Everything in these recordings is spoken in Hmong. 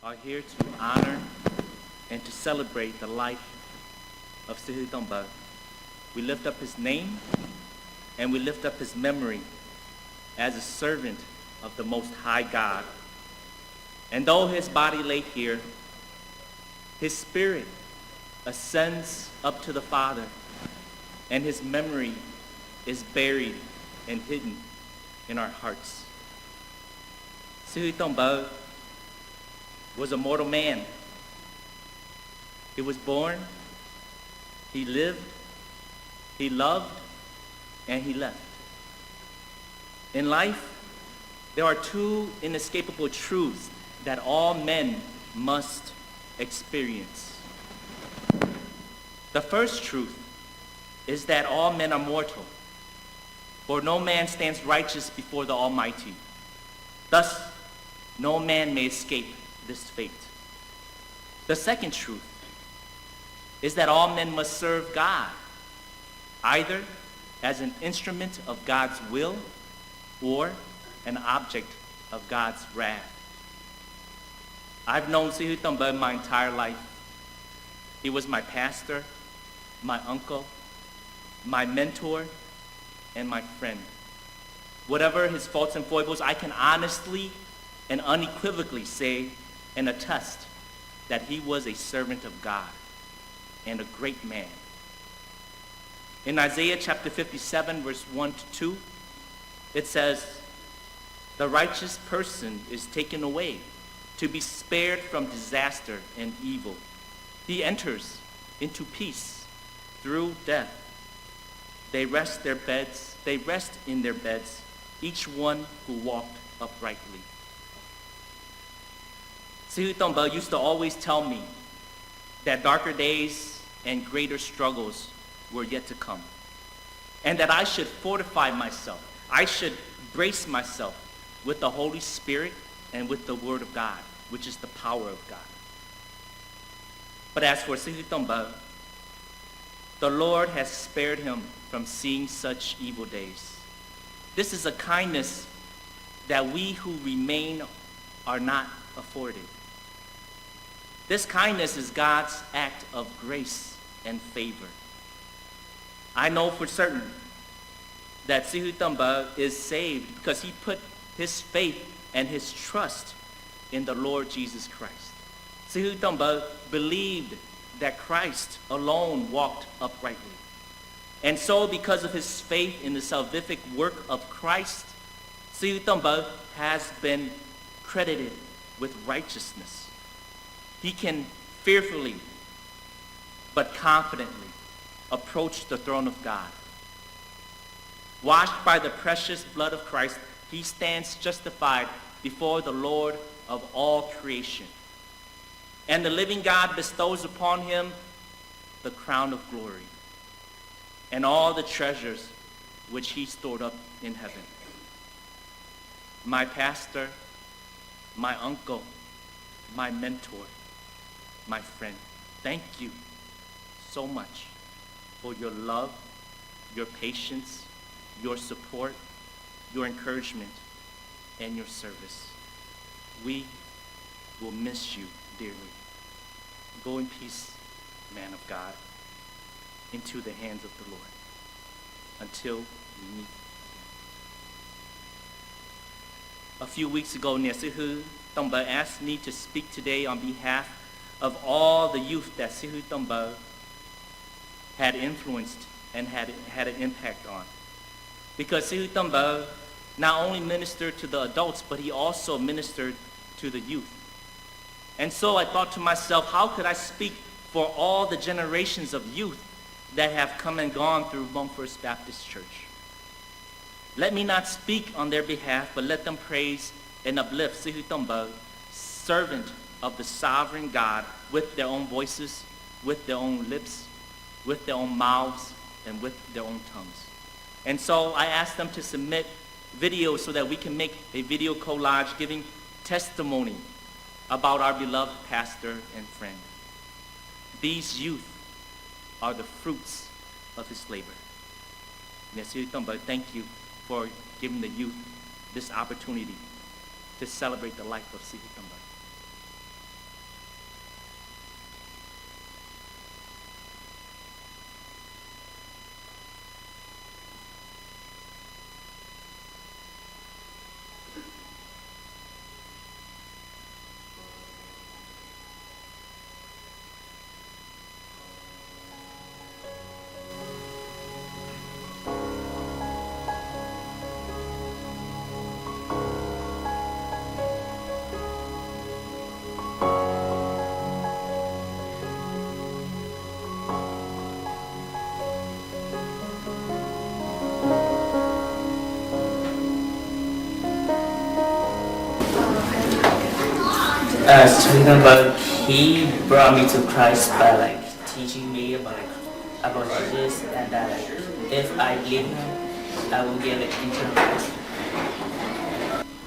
are here to honor and to celebrate the life of Sihu Tongbou. We lift up his name and we lift up his memory as a servant of the Most High God. And though his body lay here, his spirit ascends up to the Father, and his memory is buried and hidden in our hearts. Sihu Tongbou was a mortal man. He was born, he lived, he loved, and he left. In life, there are two inescapable truths that all men must experience. The first truth is that all men are mortal, for no man stands righteous before the Almighty. Thus, no man may escape this fate. The second truth is that all men must serve God, either as an instrument of God's will or an object of God's wrath. I've known Sihu Tongbou my entire life. He was my pastor, my uncle, my mentor, and my friend. Whatever his faults and foibles, I can honestly and unequivocally say and attest that he was a servant of God and a great man. In Isaiah chapter fifty-seven, verse one to two, it says, "The righteous person is taken away to be spared from disaster and evil. He enters into peace through death. They rest their beds, they rest in their beds, each one who walked uprightly." Sihu Tongbou used to always tell me that darker days and greater struggles were yet to come, and that I should fortify myself. I should brace myself with the Holy Spirit and with the Word of God, which is the power of God. But as for Sihu Tongbou, the Lord has spared him from seeing such evil days. This is a kindness that we who remain are not afforded. This kindness is God's act of grace and favor. I know for certain that Sihu Tongbou is saved because he put his faith and his trust in the Lord Jesus Christ. Sihu Tongbou believed that Christ alone walked uprightly. And so, because of his faith in the salvific work of Christ, Sihu Tongbou has been credited with righteousness. He can fearfully but confidently approach the throne of God. Washed by the precious blood of Christ, he stands justified before the Lord of all creation. And the living God bestows upon him the crown of glory and all the treasures which he stored up in heaven. My pastor, my uncle, my mentor, my friend, thank you so much for your love, your patience, your support, your encouragement, and your service. We will miss you dearly. Go in peace, man of God, into the hands of the Lord. Until we meet. A few weeks ago, Niam Xib Hwb Toon Bawv asked me to speak today on behalf of all the youth that Xib Hwb Toon Bawv had influenced and had had an impact on. Because Xib Hwb Toon Bawv not only ministered to the adults, but he also ministered to the youth. And so I thought to myself, how could I speak for all the generations of youth that have come and gone through Hmong First Baptist Church? Let me not speak on their behalf, but let them praise and uplift Xib Hwb Toon Bawv, servant of the sovereign God, with their own voices, with their own lips, with their own mouths, and with their own tongues. And so I asked them to submit videos so that we can make a video collage giving testimony about our beloved pastor and friend. These youth are the fruits of his labor. Niam Xib Hwb Toon Bawv, thank you for giving the youth this opportunity to celebrate the life of Xib Hwb Toon Bawv. Uh, Stephen Bug, he brought me to Christ by like teaching me about like about Jesus and that like if I believe him, I will get like eternal life.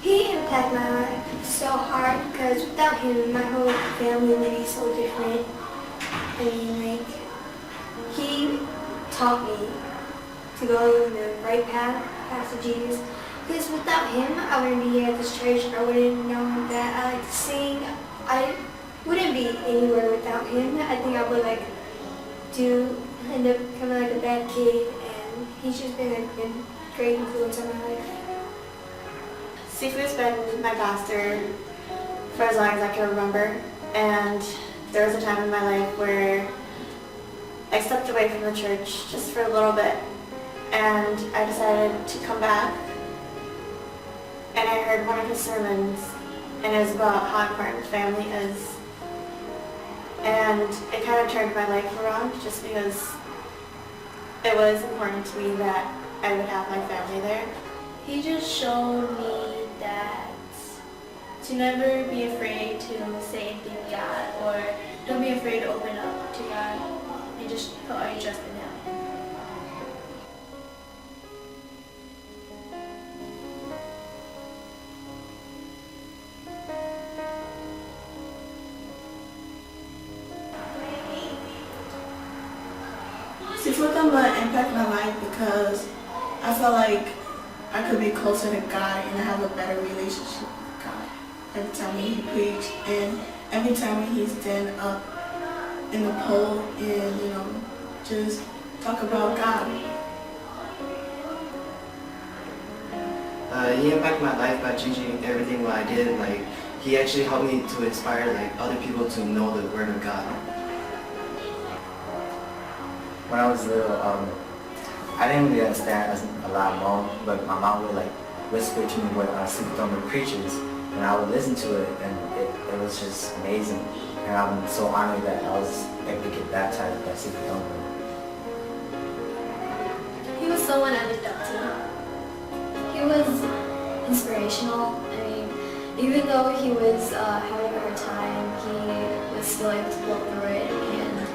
He impacted my life so hard because without him, my whole family would be so different. I mean, like, he taught me to go in the right path, path to Jesus. Because without him, I wouldn't be here at this church. I wouldn't know that I like to sing. I wouldn't be anywhere without him. I think I would like do end up becoming like a bad kid, and he's just been a, a great influence on my life. Sifu's been my pastor for as long as I can remember, and there was a time in my life where I stepped away from the church just for a little bit, and I decided to come back, and I heard one of his sermons, and it was about how important family is, and it kind of turned my life around just because it was important to me that I would have my family there. He just showed me that to never be afraid to say anything to God, or don't be afraid to open up to God, and just put all your trust in Him. Sifu Thuma impact my life because I felt like I could be closer to God and have a better relationship with God. Every time when he preached and every time when he stand up in the pole and, you know, just talk about God. Uh, he impacted my life by changing everything what I did. Like, he actually helped me to inspire, like, other people to know the Word of God. When I was little, um, I didn't really understand a, a lot of Hmong, but my mom would like whisper to me what uh, Sifu Thuma preaches, and I would listen to it, and it, it was just amazing. And I'm so honored that I was able to get baptized by Sifu Thuma. He was someone I looked up to. He was inspirational. I mean, even though he was uh, having a hard time, he was still able to go through it, and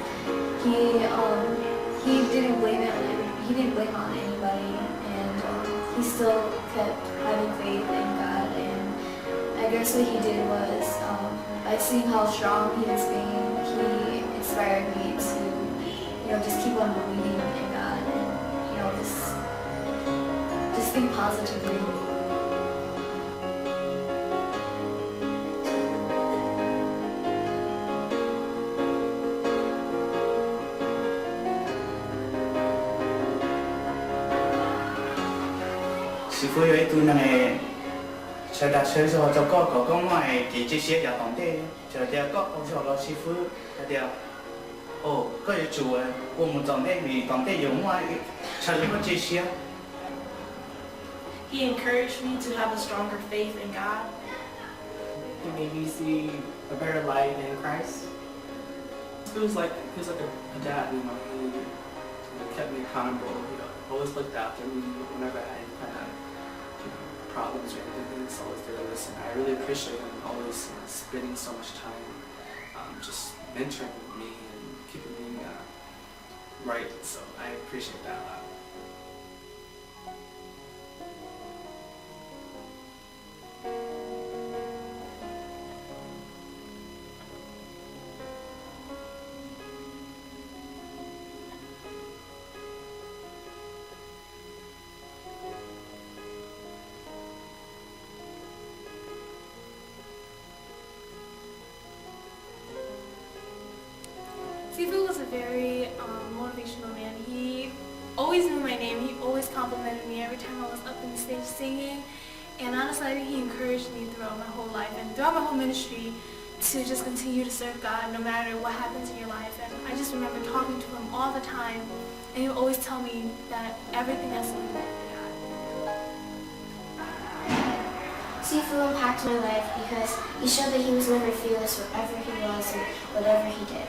he um, he didn't blame it. He didn't blame it on anybody, and um, he still kept having faith in God. And I guess what he did was, um, by seeing how strong he was being, he inspired me to, you know, just keep on believing in God and, you know, just just think positively. Sifu yog ib tug neeg sawv dag sawv zog rau koj kom koj muaj kev cia siab yav tom ntej. Txawm tias koj qaug zog los Sifu hais tias, o, koj yuav tsum ua mus tom ntej vim tom ntej yuav muaj tshav li koj cia siab. He encouraged me to have a stronger faith in God. He made me see a better light in Christ. He was like he was like a, a dad, you know. He kept me accountable. He always looked after me whenever I had any kind of you know, problems or anything. He's always there to listen. I really appreciate him always you know, spending so much time um, just mentoring me and keeping me uh, right. So I appreciate that a lot. Sifu was a very um, motivational man. He always knew my name. He always complimented me every time I was up in the stage singing. And honestly, I think he encouraged me throughout my whole life and throughout my whole ministry to just continue to serve God no matter what happens in your life. And I just remember talking to him all the time, and he would always tell me that everything has to be meant for God. Sifu impacted my life because he showed that he was never fearless wherever he was and whatever he did.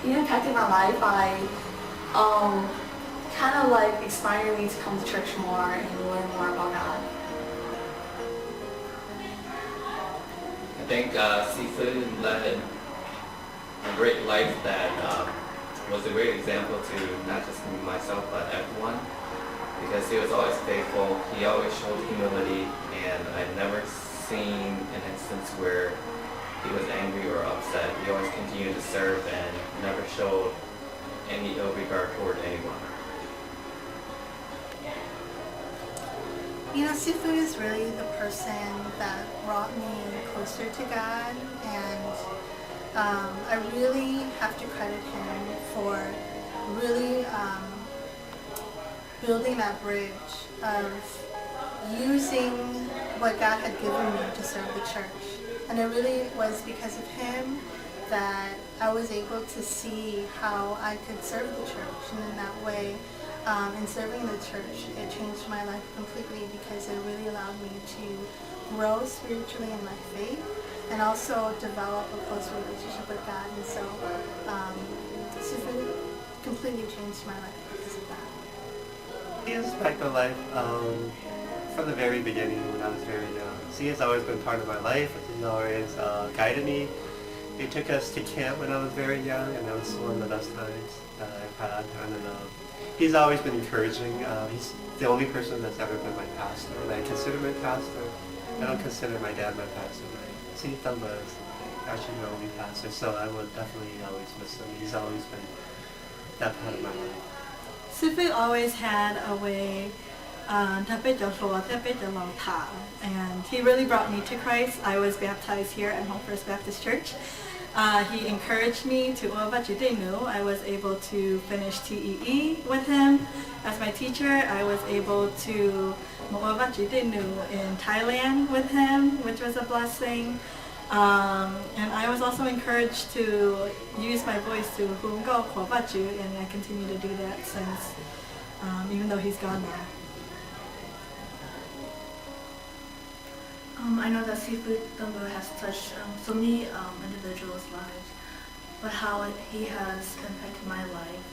He impacted my life by um, kind of like inspiring me to come to church more and learn more about God. I think uh, Sifu led a great life that um, was a great example to not just me, myself, but everyone, because he was always faithful. He always showed humility, and I've never seen an instance where he was angry or upset. He always continued to serve and never showed any ill regard toward anyone. You know, Sifu is really the person that brought me closer to God, and um, I really have to credit him for really um, building that bridge of using what God had given me to serve the church. And it really was because of him that I was able to see how I could serve the church. And in that way, um, in serving the church, it changed my life completely because it really allowed me to grow spiritually in my faith and also develop a closer relationship with God. And so, um, Sifu completely changed my life because of that. He has impacted my life um, from the very beginning when I was very young. He has always been part of my life. He's always uh, guided me. He took us to camp when I was very young, and that was one of the best times that I've had. And then, uh, he's always been encouraging. Uh, he's the only person that's ever been my pastor, and I consider my pastor. I don't consider my dad my pastor. My Sifu Thumba is actually my only pastor, so I will definitely always miss him. He's always been that part of my life. Sifu always had a way nrog peb cov hluas thiab peb cov laus tham, and he really brought me to Christ. I was baptized here at Hmong First Baptist Church. Uh, he encouraged me to ua Vajtswv tej num. I was able to finish T E E with him as my teacher. I was able to mus ua Vajtswv tej num in Thailand with him, which was a blessing. Um, and I was also encouraged to use my voice to hu nkauj qhuas Vajtswv, and I continue to do that since, um, even though he's gone now. Um, I know that Sifu Thumba has touched um, so many um, individuals' lives, but how he has impacted my life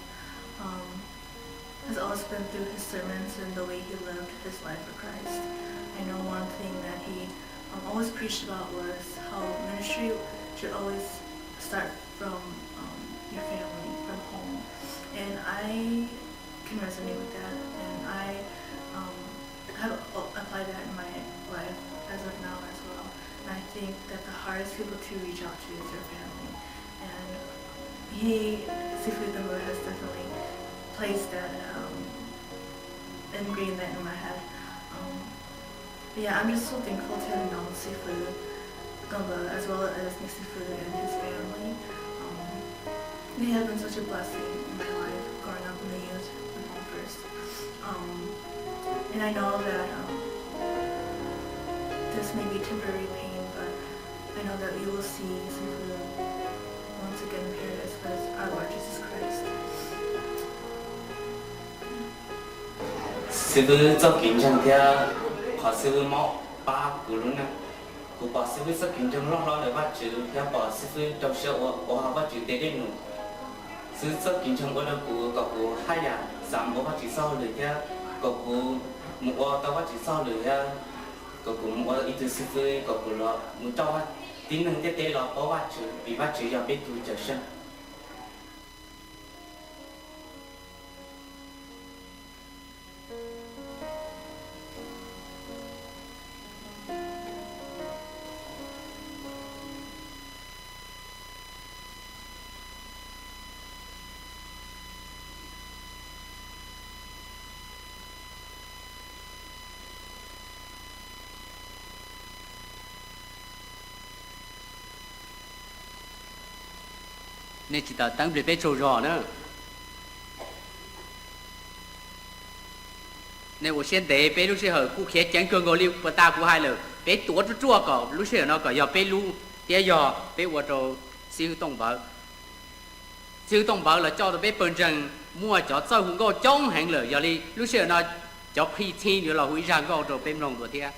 um, has always been through his sermons and the way he lived his life for Christ. I know one thing that he um, always preached about was how ministry should always start from um, your family, from home. And I can resonate with that, and I um, have applied that in my life as of now as well. And I think that the hardest people to reach out to is your family. And he, Sifu Thumba, has definitely placed that um, ingrained that in my head. Um, but yeah, I'm just so thankful to have known Sifu Thumba as well as Nick Sifu and his family. Um, they have been such a blessing in my life growing up in the youth and helpers. Um, and I know that um, this may be temporary pain, but I know that we will see Sifu once again in paradise with our Lord Jesus Christ. Xib fwb txoj kev ntseeg thiab qhov xib fwb mob pab kuv lub neej. Kuv pom xib fwb txoj kev ntseeg loj hlob ntawm Vajtswv thiab pom xib fwb rau siab ua, ua Vajtswv tes dej num. Xib fwb txoj kev ntseeg ua rau kuv kom kuv haj yam xav ua Vajtswv txoj hauj lwm thiab kom kuv mus ua tau Vajtswv txoj hauj lwm thiab kom kuv mus ua ib tug xib fwb kom kuv los mus rau tib neeg ntiaj teb los paub Vajtswv vim Vajtswv yog peb tus Cawmseej. Nej tsis tawm teeb peb tsaug zog na. Nej ua siab ntev, peb lub sij hawm kuj khiav ceev kawg nkaus li puas tas kuv hais lawm. Peb tuav ruaj ruaj kom lub sij hawm no kom yog peb lub thiab yog peb ua rau xib hwb Tooj Npawv. Xib hwb Tooj Npawv los coj rau peb pawg ntseeg muaj cov txawj hu nkauj coob heev lawm, yog li lub sij hawm no cov qhi txhib yuav los hu ib zaj nkauj rau peb mloog dua thiab.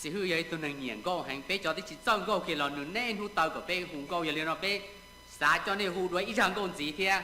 Txiv Hwj yog ib tug neeg nyiam nkauj heev, peb cov twb tsis txawj nkauj kiag los nws niaj hnub taw kom peb hu nkauj, yog li no peb xav coj nej hu dua ib zaj nkauj ntxiv thiab.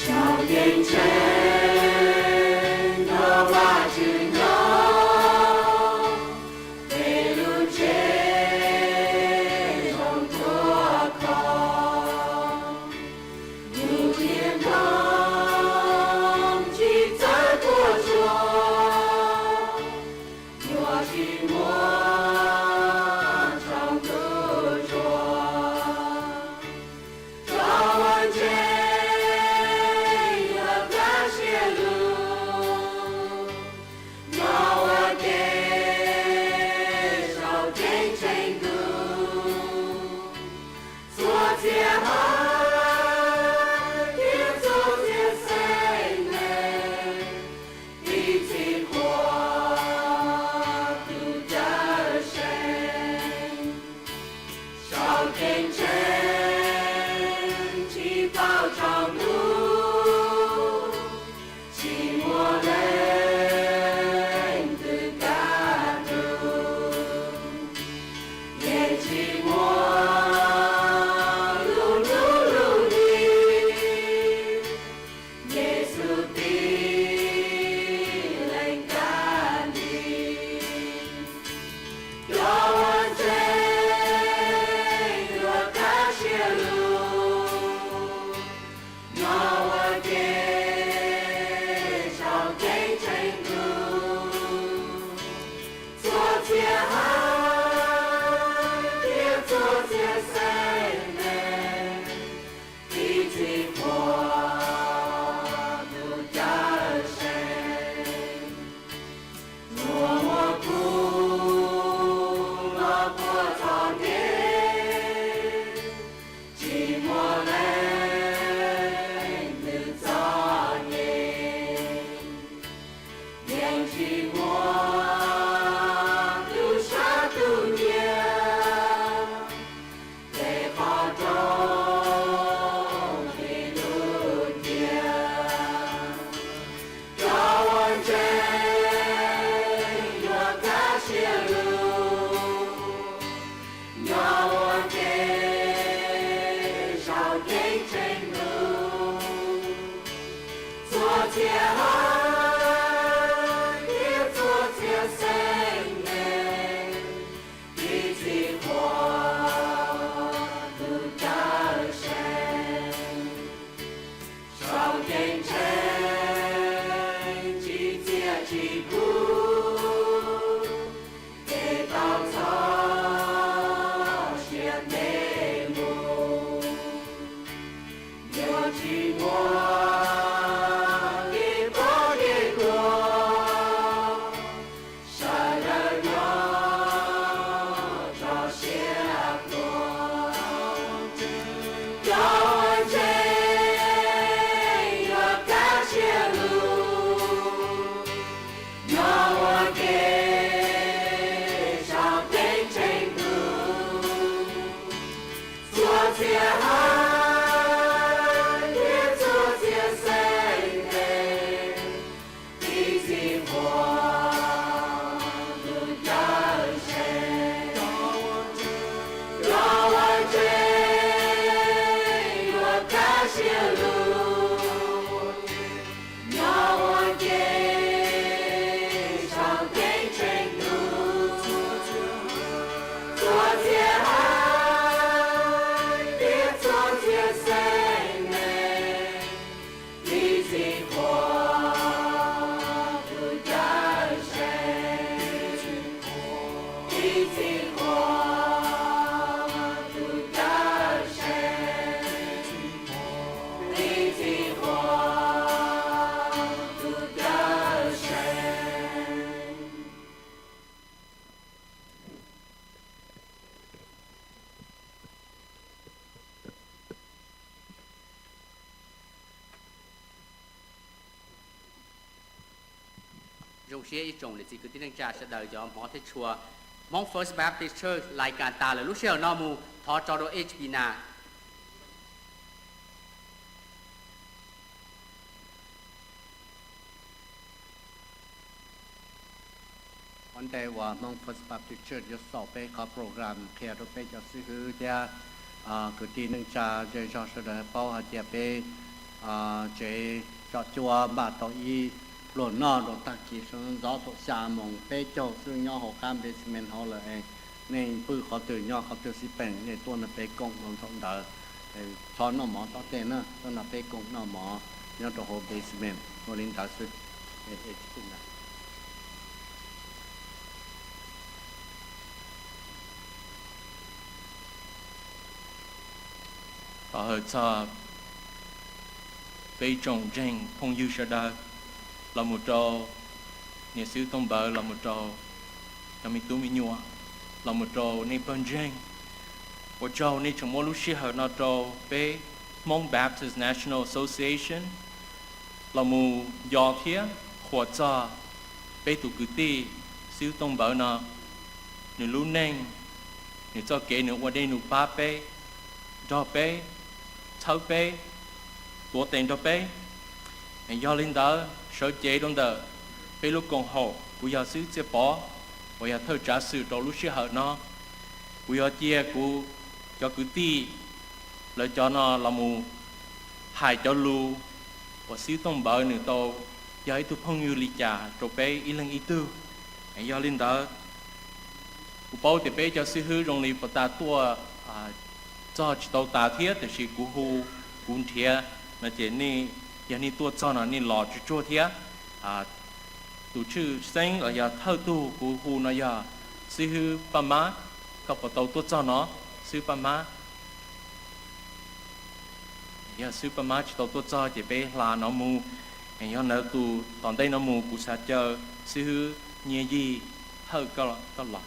Saum ceeb tsheej nrog Vajtswv nyob, peb lub tsev zoo tuaj kho. Ntuj thiab nroog tsis txawj puas tsuaj, nyuaj tsis muaj tsaus ntuj tsuag. Tso ua ntseeg yuav kaj siab lug, nyob ua ke saum ceeb tsheej ntuj. Txhua txhia haiv thiab txhua txhia xeem neeg, ib txhis qhuas tus Cawm Seej. Saum ceeb tsheej tsis paub tsaus ntuj, tsis muaj leej twg kaj ntug, yeej tsis muaj lub hnub lub hli. Yexus tib leeg kaj ntug, cov uas ntseeg yuav kaj siab lug, nyob ua ke saum ceeb tsheej ntuj. Txhua txhia haiv thiab txhua txhia xeem neeg, ib txhis qhuas tus Cawm Seej. Ntuj muaj kub los puag txog kev, tsis muaj leej twg txom nyem, yeej tsis muaj tus sab tus nyiag, tes qhov rooj tsis lub cia. Cov uas ntseeg yuav kaj siab lug, nyob ua ke saum ceeb tsheej ntuj. Txhua txhia haiv thiab txhua txhia xeem neeg, ib txhis qhuas tus Cawm Seej. Saum ceeb tsheej tsis txiaj tsis kub, ces tau txhos sia ntev mus. Yuav tsis muaj kev Zoo siab ib tsoom niam txiv kwv tij neej tsa sawv daws cov hmov thiab tshua. Hmoob First Baptist Church lais kas tas lawm lub sij hawm no mus thov tso rau H P na. Ua ntej uas Hmoob First Baptist Church yuav xaus peb qhov program qhia rau peb cov xib hwb thiab kwv tij neej tsa zej zog sawv daws paub hais tias peb tsev Tsov Cuab npaj tau ib pluag noj rau tag kis sawv ntxov thaum xya moos peb caug xwb nyob hauv qab basement hauv lawm. Nej pw qhov twg nyob qhov twg xij peem nej tuaj nrog peb koom rau ntawd. Txhob noj mov tom tej na, tuaj nrog peb koom noj mov nyob rau hauv basement ua li ntawd xwb. Thov hawm txog peb tsoom ntseeg phooj ywg sawv daws, los mus rau niam xib hwb Tooj Npawv, los mus rau cov me tub me nyuam, los mus rau nej pawg ntseeg. Ua tsaug nej tseem muab lub sij hawm no rau peb Hmong Baptist National Association los mus nco thiab qhuas txog peb tus kwv tij xib hwb Tooj Npawv no, nws lub neej, nws txoj kev nws ua dej num pab peb, nrog peb, txhawb peb, tuav tes nrog peb. Yog li ntawd sawv cev rau ntawm peb lub koom haum, kuv yog xib hwb Txiaj Pov uas yog thawj tsav xwm rau lub sij hawm no. Kuv yuav cia kuv cov kwv tij lawv cov no los mus hais cov lus uas xib hwb Tooj Npawv nws tau yog ib tug phooj ywg li cas rau peb ib leeg ib tug. Yog li ntawd, kuv paub tias peb cov xib hwb zoo li puas tas tuaj txog tsis tau tas thiab, tiam sis kuv hu, kuv nrhiav no ces nej, yog nej tuaj txog no nej los tsuag tsuag thiab. Tus tshwj xeeb los yog thawj tug kuv hu no yog xib hwb Paj Mab. Koj puas tau tuaj txog no, xib hwb Paj Mab? Yog xib hwb Paj Mab tsis tau tuaj txog ces peb hla no mus. Yog ntawd tus tom ntej no mus kuv xav caw xib hwb Nyiaj Yig Hawj koj los.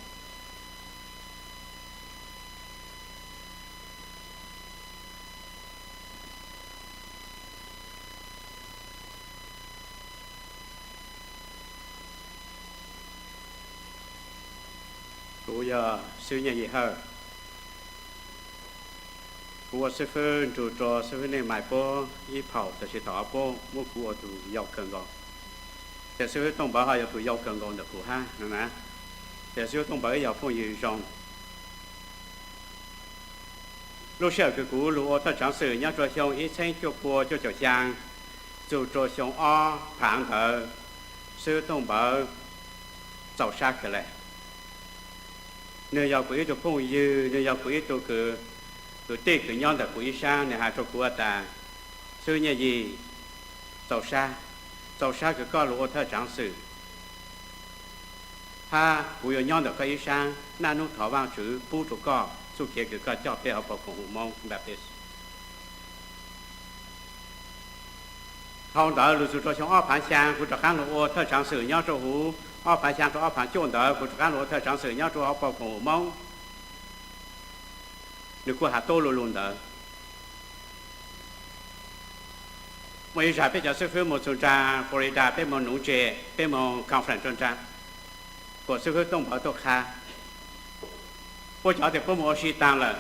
Kuv yog xib hwb Nyiaj Yig Hawj. Kuv ua xib hwb nrug rau xib hwb Neej Mais puab ib phaum, tab sis thaum ob puab muab kuv ua tus yau kawg nkaus. Ces xib hwb Tooj Npawv ho yog tus yau kawg nkaus ntawm kuv hab no na. Ces xib hwb Tooj Npawv wb yog phooj ywg zoo. Lub sij hawm kws kuv lug ua thawj tsaav xwm nyob rua xyoo ib txheeb cuaj pua cuaj caum xyaa txug rua xyoo ob phaav ntawd, xib hwb Tooj Npawv txaus sab kawg le. Nwg yog kuv ib tug phooj ywg, nwg yog kuv ib tug kwv tij kws nyob ntawm kuv ib saab, nwg has rua kuv has tas, xib hwb Nyiaj Yig, txaus sab, txaus sab kws koj lug ua thawj tsaav xwm, hab kuv yuav nyob ntawm koj ib saab, naj nub thov Vaajtswv pub rua koj txuj kev kws koj coj peb hauv paus koom haum Moob Baptist. Dhau ntawd lug txug rua xyoo ob phaav xyaa, kuv rov qaab lug ua thawj tsaav xwm nyob rua huv, ob phaav xyaa rua ob phaav cuaj ntawd kuv rov qaab lug ua thawj tsaav xwm nyob rua hauv paus koom haum Moob. Nwg kuj has tuab lu lug ntawd. Muaj ib zag peb cov xib hwb moog txug nraag Florida, peb moog nuv ntse, peb moog conference rua nraag, kuas xib hwb Tooj Npawv tuaj qha. Puab cov tes puab moog ua si taag lawm,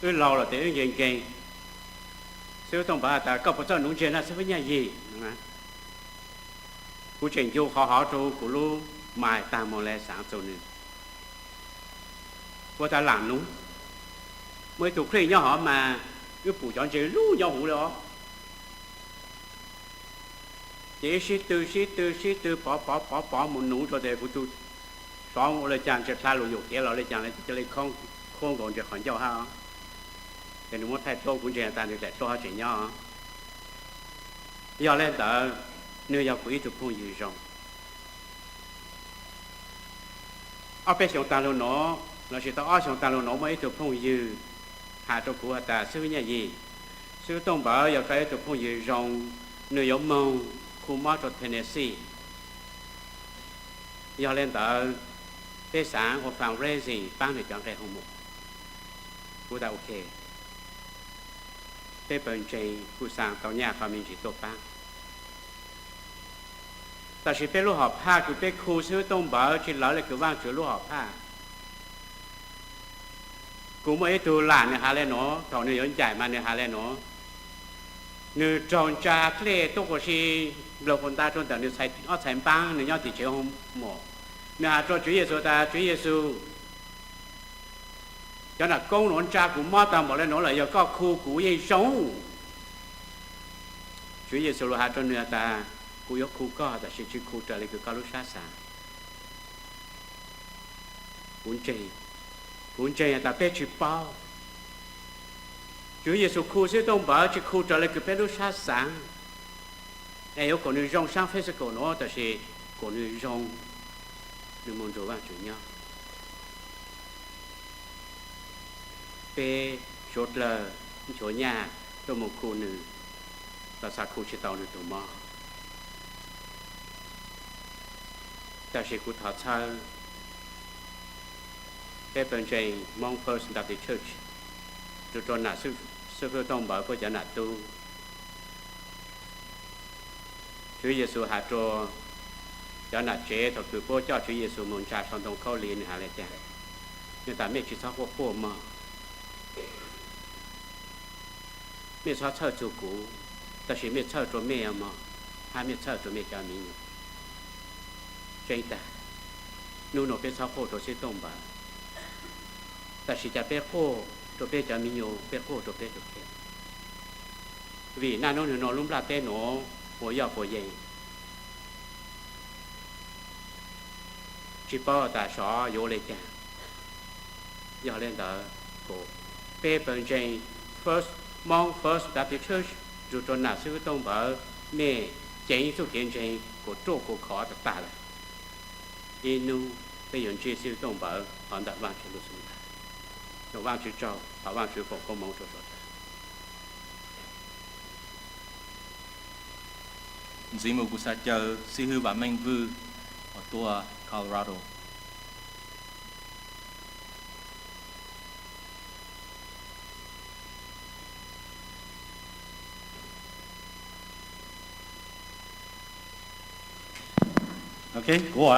wb laug lawm tes wb nkeeg nkeeg. Xib hwb Tooj Npawv has tas, koj puas txawj nuv ntse na xib hwb Nyiaj Yig? Kuv tseem ncu qhov hov rua huv kuv lub mais taag moog le xaav txug nwg. Kuv tas laam nuv, muaj ib tug Khrist nyob hov mas wb pum cov ntse lug nyob huv le os. Ces wb sib tw sib tw sib tw pov pov pov pov moog nuv rua tes kuv tug sov ua le caag, ntse dlha lug yuam kev los le caag le, cia le khuab nkaus ntse qhov ncauj hab. Ces nwg muab thaij dlua kuv ntseeg tas nwg daim dlua hab tseem nyob. Yog le ntawd, nwg yog kuv ib tug phooj ywg zoo. Ob peb xyoo taag lug nuav, lossis tau ob xyoo taag lug nuav muaj ib tug phooj ywg has rua kuv has tas, xib hwb Nyiaj Yig, xib hwb Tooj Npawv yog koj ib tug phooj ywg zoo, nwg yuav moog khu mob rua Tennessee. Yog le ntawd, peb xaav ua fundraising paab nwg cov nqe hoo mum. Kuv tas ok. Peb pawg ntseeg kuj xaa tau nyaj qhov me ntsis tuaj paab. Tab sis peb lub hom phaj kws peb khu xib hwb Tooj Npawv tsis lawv le kws Vaajtswv lub hom phaj. Kuv muaj ib tug lam nws has le nuav, thaum nws yuav ncaim mas nws has le nuav. Nws raug ntsa dlej tuaj quas si, nplawg quas nta rua ntawm nws ob txhais npaab, nws nyob tim tsev hoo mom. Nws has rua Tswv Yexus tas, Tswv Yexus, cov nam koob nuav ntsa kuv mob tag npaum le nuav lawm, yog koj khu kuv yeej zoo. Tswv Yexus lug has rua nws tas, kuv yuav khu koj tab sis tsis khu raws le kws koj lub sab xaav. Kuv ntseeg, kuv ntseeg tas peb tsis paub. Tswv Yexus khu xib hwb Tooj Npawv tsis khu raws le kws peb lub sab xaav. Es yuav kuas nws zoo saab physical nuav tab sis kuas nws zoo, nws moog nrug Vaajtswv nyob. Peb suav dlawg nchuav nyaj tuaj moog khu nws, los xav khu tsis tau nws tug mob. Tab sis kuv thov txhawb peb pawg ntseeg Hmoob First Baptist Church, nrug rua nam xib hwb Tooj Npawv puab cov nam tub. Tswv Yexus has rua cov nam tsev thaum kws puab coj Tswv Yexus moog ntsa sau ntoo khaub lig, nws has le caag? Nws tas, mej tsis txhob quaj quaj mog. Mej txhob txhawj txug kuv, tab sis mej txhawj rua mej mog, hab mej txhawj rua mej cov miv nyuas. Tseeb tag, nub nua peb txhob quaj rua xib hwb Tooj Npawv, tab sis ca peb quaj rua peb cov miv nyuas, peb quaj rua peb rua peb. Vim naj nub nwg nua lub nplaj teb nuav puas yoj puas yees, tsis paub tas sov yuav ua le caag. Yog le ntawd, kuas peb pawg ntseeg First, Hmoob First Baptist Church, nrug rua nam xib hwb Tooj Npawv, mej ceev txuj kev ntseeg kuas ruaj kuas khov tag tag lawm. Ib nub peb yuav ntsib xib hwb Tooj Npawv hov ntawm Vaajtswv lub xub ntiag. Thov Vaajtswv tsaug, thov Vaajtswv foom koob moov rua suav dlawg. Ntxiv mus kuv xav caw xib hwb Vam Meej Vwj uas tuaj Colorado. Ok, kuv,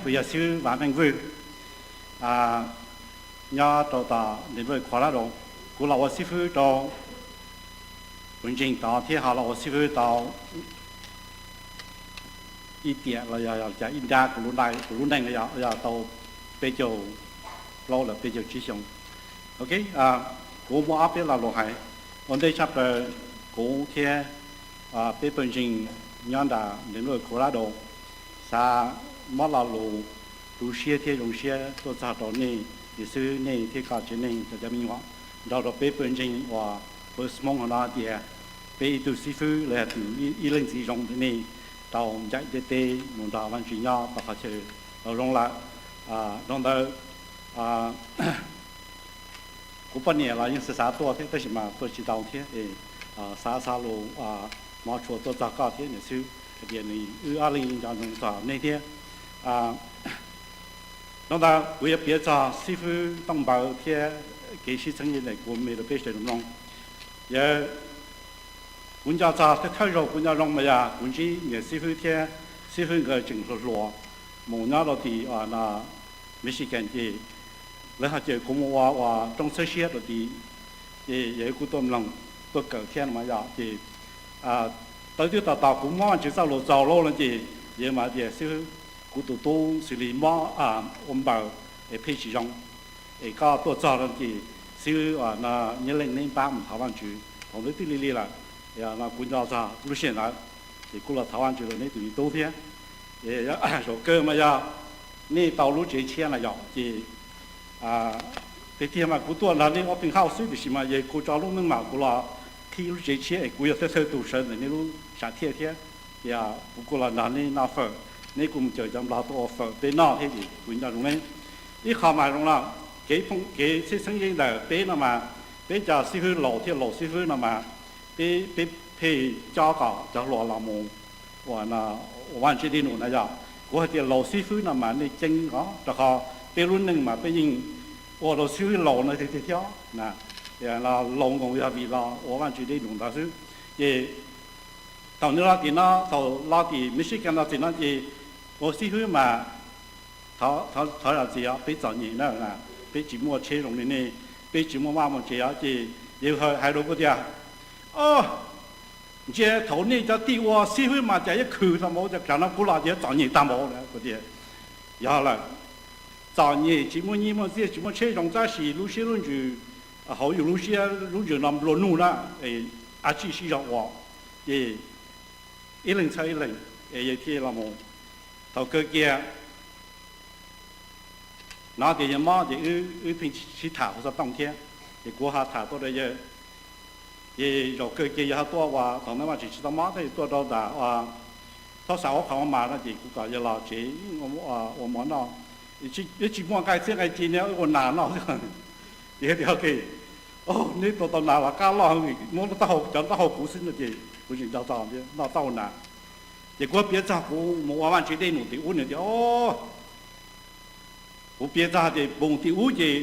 kuv yog xib hwb Vam Meej Vwj, nyob rau tom Denver, Colorado. Kuv los ua xib fwb rau pawg ntseeg tod thiab ho los ua xib fwb tau ib tiam los yog cas ib nrab kuv lub neej, yog tau peb caug plaub los peb caug tsib xyoo. Ok, kuv muaj ob peb lo lus hais. Ua ntej tshaj plaws, kuv thiab peb pawg ntseeg nyob nram Denver, Colorado xav muab lo lus tu siab thiab zoo siab tuaj txog rau nej, niam xib hwb, nej thiab koj tsev neeg, cov cov me nyuam, nrog rau peb pawg ntseeg uas pawg Hmoob hauv no tias peb ib tug xib fwb los yog tus ib leej txiv zoo rau nej tau ncaim ntiaj teb mus nrog Vaajtswv nyob tom qhov chaw tau zoo lawm. Dhau ntawd, kuv poj niam los yeej xav xav tuaj thiab tab sis mas tuaj tsis tau thiab. Xav xav lus hmov tshua tuaj txog koj thiab niam xib hwb hais tias nws wb ob leeg nco ntsoov txog nej thiab. Dhau ntawd kuv yuav piav txog xib fwb Tooj Npawv thiab kev sib txheeb yeej ntawm kuv me rau peb sawv daws mloog. Yog kuv nco txog thawj thawj zaug kuv nco zoo mas yog kuv ntsib niam xib fwb thiab xib fwb nkawd tseem hluas hluas mus nyob rau tim Michigan ces lawv ho caw kuv mus ua ua rooj txhawb siab rau tim, ces yog kuv tuaj mloog, tuaj kawm thiab no mas yog ces tau twb tos tos kuv muab Vaajtswv txoj lus txaus lawm no ces yog mas tias xib fwb, kuv tus tub xws li mob ua npaws es pheej tsis zoo, es koj tuaj txog no ces xib fwb Nyiaj Leej neb pab mus thov Vaajtswv. Thaum ntawd twb lig lig lawm, kuv nco txog lub sij hawm ntawd ces kuv los thov Vaajtswv rau neb tus me tub thiab. Zaum kawg mas yog nej tau lub tsev tshiab na yom ces tiag tiag mas kuv tuaj nrog nej open house xwb tiam sis mas yog kuv tso lub neej mas kuv los qhib lub tsev tshiab es kuv yog thawj thawj tus sawv ntawm nej lub sam thiaj thiab. Ces kuv kuj los nrog nej noj fawm, neb kuj mus caw cov nplog tuaj ua fawm peb noj thiab ces kuv nco zoo ne. Ib qho mas zoo no, kev phooj kev txheeb yeeb ntawm peb no mas, peb cov xib fwb laus thiab laus xib fwb no mas, peb peb pheej cob kom cov hluas los mus ua Vaajtswv dej num na yom. Kuv hais tias laus xib fwb no mas nej ceeb os, rau qhov peb lub neej mas peb yeej ua rau xib fwb laus no tiag tiag thiab na. Laus nkoos yog vim los ua Vaajtswv dej num ntawd xwb. Ces Thaum nws los tim no, thaum los tim Michigan no tim no ces ua xib hwb mas thov zam txim os, peb txom nyem na, peb tsis muaj tsheb zoo li nej, peb tsis muaj vaj muaj tsev os. Ces yawg hais rau kuv tias, o, ntsia thaum nej cov tij ua xib hwb mas cas yuav khwv tag npaum, cas no kuv los ces yuav txom nyem tag npaum na. Kuv tias yog lawm, txom nyem tsis muaj nyiaj muaj txiaj tsis muaj tsheb zoo tab sis lub siab lub ntsws, hauv yus lub siab lub ntsws no nplua nuj na, ab tsi sib zog ua, ces ib leeg txhawb ib leeg, es yawg thiaj los mus. Thaum kawg kiag no tias yawg mob ces wb pheej sib tham hauv xov tooj thiab, ces kuv ho tham tuaj rau yawg. Ces zaum kawg kiag yawg ho tuaj ua, thaum ntawd Vaj Tswv tsis tau mob thiab, yawg tuaj rau ntawm Thob Xav ua qhov ua mas no ces kuv kom yawg los tsev ua mov noj, tsis muaj nqaij txiab nqaij ci ne, ua nas noj xwb. Ces tias, ok, neb tua tau nas los qab loj, muab taub hau, cov taub hau kuv xwb no ces kuv tsis nco txog noj taub hau nas. Ces kuv piav txog kuv mus ua Vaj Tswv dej num tim ub no tias, o, kuv piav txog tias mus tim ub ces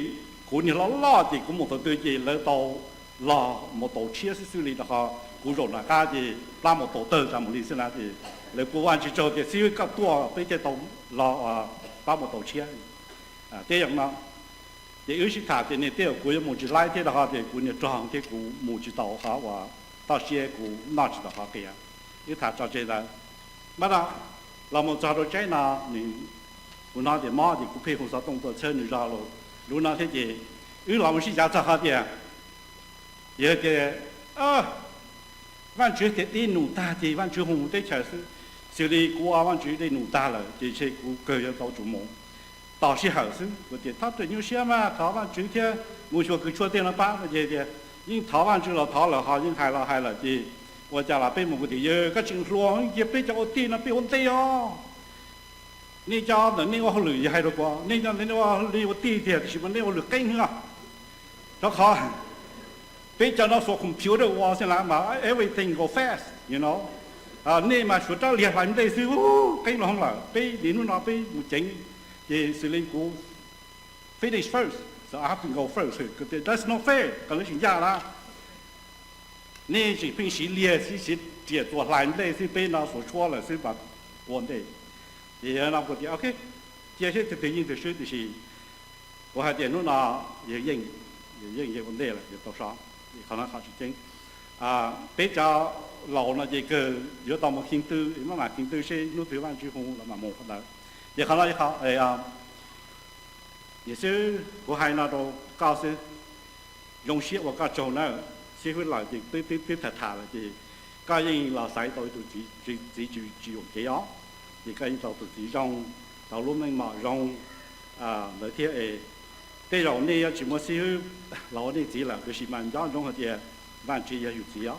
kuv niag loj loj ces kuv mus thaum twg ces lawv tau los mus taus tshiab xwb xwb li, rau qhov kuv zaum nram qab ces plab mus taus tawg tas mus li xwb na. Ces lawv kuj Vaj Tswv tsaug tias xib hwb koj tuaj peb thiaj tau los plab mus taus tshiab. Tej zaum no ces wb sib tham tias niag tej zaum kuv yuav mus tsis laib thiab, rau qhov tias kuv niag rog thiab kuv mus tsis tau qhov uas toj siab, kuv noj tsis tau qhov qias. Wb tham tso tseg ntawd, mas no los mus txog rau tsaib no, nws, kuv hnov tias mob ces kuv pheej hu xov tooj tuaj txhawb nws zog lus, lub no thiab ces wb los mus sib cav txog qhov tias, yog tias Vaj Tswv tias dej num tag ces Vaj Tswv hu teb chaws xwb, xws li kuv ua Vaj Tswv dej num tag lawm ces ntshe kuv kawg yuav tau tsum mus tos sij hawm xwb. Kuv tias thov rawm nyuaj siab mas thov Vaj Tswv thiab mus xyuas kws tshuaj tej no pab no ces tias yeej thov Vaj Tswv los thov lawm ho yeej hais los hais lawm ces ua cas los peb mus. Kuv tias yawg koj tseem hluas cia peb cov ua tij no peb ua ntej os. Nej cov ntawm nej ua hauj lwm, yawg hais rau kuv, nej cov ntawm nej ua hauj lwm ua tij tiag tiam sis mas nej ua lwm qeeb heev os. Rau qhov peb cov no xuas computer ua xwb las mas everything go fast, you know. Nej mas suav rab liag hlais nplej xwb, qeeb los hoob lawm. Peb niaj hnub no peb mus ceev, ces xws li kuv finish first, so I have to go first. That's no fair, kom lawv tsis ncaj na. Nej tseem pheej siv liag xwb, siv riam txuas hlais nplej xwb, peb no xuas tshuab lawm xwb mas ua ntej. Ces yawg no kuv tias ok, cia seb tus twg yeej tus swb, tiam sis kuv hais tias hnub no yawg yeej, yawg yeej yawg ua ntej lawm, yawg tau so. Qhov no qhov tsis ceeb. Peb cov laus no ces kawg yuav tau mus khi twj, maj mam khi twj seb hnub twg Vaj Tswv hu los mam mus qhov ntawd. Ces qhov no qhov niam xwb, kuv hais no rau koj xwb, zoo siab ua koj tsaug na. Xib hwb lawm ces twb twb tham tham lawm ces koj yeej los xaiv tau ib tug txiv tsis yuam kev os, ces koj yeej tau tus txiv zoo, tau lub meej mom zoo ntawd thiab es. Tej zaum nej yuav tsis muaj xib hwb los ua nej txiv lawm, tiam sis mas nco ntsoov hais tias Vaj Tswv yog yus txiv os.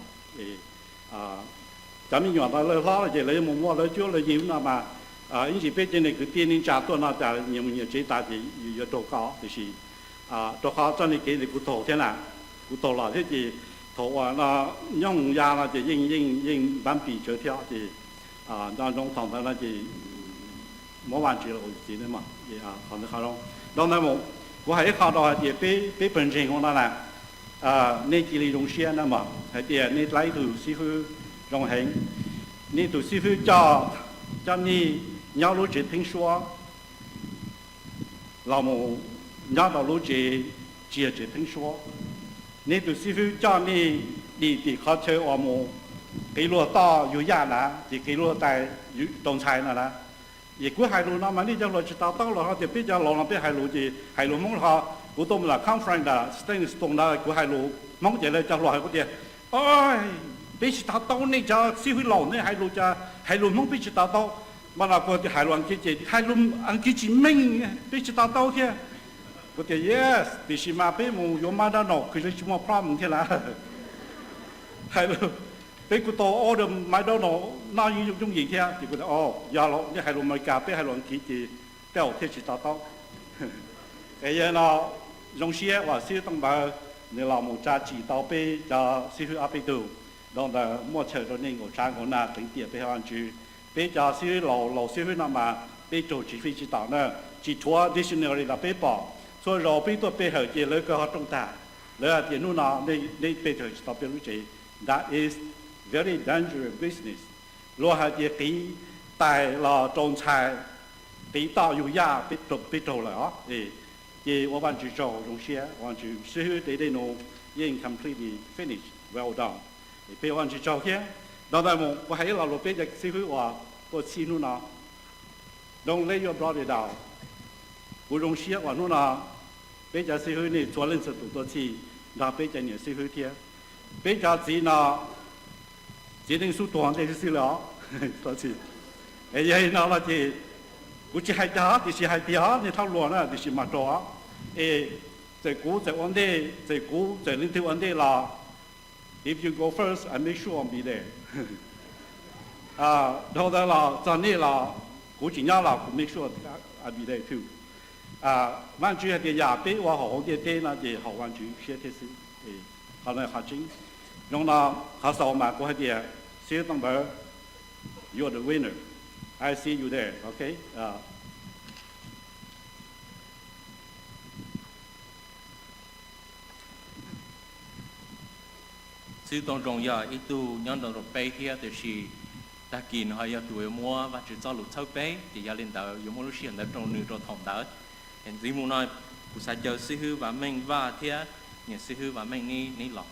Cov me nyuam ntawd lawv hlob lawm ces lawv yuav mus muaj lawv cuab lawv yig no mas, ib ntsis peb cov niam kwv tij neej tsa tuaj no cas nyias mus nyias tsev tas ces yuav raug koj, tiam sis rau qhov txoj niag kev ntawd kuv taug thiab na, kuv taug los thiab ces thaum uas no nyob hoo ya no ces yeej yeej yeej npab npis tsawv thiab ces nco ntsoov thaum ntawd no ces muab Vaj Tswv los ua txiv ne mas. Qhov ntawd qhov zoo. Dhau ntawd mus, kuv hais ib qho rau hais tias peb pawg ntseeg hauv no na, nej cia li zoo siab na mog hais tias nej tau ib tug xib hwb zoo heev. Nej tus xib hwb coj, coj nej nyob lub tsev theeb suab los mus nyob rau lub tsev, tsis yog tsev theeb suab. Nej tus xib hwb coj nej dim tim qhov chaw uas mus qiv luag toj yug yaj na, ces qiv luag tais rau ntxhais no na. Es kuv hais lus no mas nej cov hluas tsis to taub los ho tias peb cov laus no peb hais lus ces hais lus Hmoob ho. Kuv tuaj mus lawm conference ntawm Stanley Stone ntawd kuv hais lus Hmoob ces lawv cov hluas hais kuv tias, o, peb tsis to taub nej cov xib hwb laus nej hais lus, hais lus Hmoob peb tsis to taub. Mas no kuv tias hais lus Askiv ces hais lus Askiv tsis meej, peb tsis to taub thiab. Kuv tias yes, tiam sis mas peb mus yuav McDonald kuj tsis muaj problem thiab na. Hais lus, peb kuj tau order McDonald noj yooj yim thiab. Ces kuv tias o, yog lawm, nej hais lus Amelikas peb hais lus Askiv ces tej zaum thiaj tsis to taub. Es yog no zoo siab uas xib hwb Tooj Npawg nws los mus tsa tsim tau peb cov xib hwb ob peb tug. Dhau ntawd muaj chaw rau nej nkaum tshav nkaum nag teev tiam peb hauv Vaj Tswv. Peb cov xib hwb laus, laus xib hwb no mas peb raug tsis fij tsis taus na, tsis rhuav dictionary los peb pom. Txhua zaus peb tuaj pe hawm ces lawv kawg ho rooj tag. Lawv hais tias hnub no nej pe hawm tsis tau peb lub tsev. That is very dangerous business. Luag hais tias qiv tais los rau ntxhais, qiv toj yug yaj, peb raug lawm os. Ces ua Vajtswv tsaug, zoo siab Vajtswv, xib hwb tej dej num yeej completely finish, well done. Peb ua Vajtswv tsaug thiab. Ntawd mus kuv hais ib lo lus peb cov xib hwb uas tuaj txhij hnub no, don't let your brother down. Kuv zoo siab uas hnub no peb cov xib hwb nej txhua leej txhua tus tuaj txhij nrog peb cov niam xib hwb thiab. Peb cov txiv no, txiv neej xub tuag ntej xwb xwb lawm os. Yog li no los ces kuv tsis hais cag tiam sis hais tias nej txhob luag na tiam sis mas raug. Es txawm kuv txawm ua ntej, txawm kuv txawm leej twg ua ntej los, if you go first, I make sure I'll be there. Dhau ntawd los txog nej los kuv tsis nyob los kuv make sure I'll be there too. Vajtswv hais tias yam peb ua hauv hauv ntiaj teb no ces haum Vajtswv siab thiab xwb. Qhov no qhov tseeb. Zoo no qhov xaus mas kuv hais tias xib hwb Tooj Npawv, you are the winner. I see you there, okay? Xib hwb Tooj Zoo yog ib tug nyob nrog rau peb thiab tiam sis tag kis nws ho yog tus uas muab Vajtswv txoj lus txhawb peb, ces yog li ntawd yuav muab lub sij hawm ntawd rau nws rau thaum ntawd. Ntxiv mus no kuv xav caw xib hwb Vam Meej Vaj thiab niam xib hwb Vam Meej Nib neb los.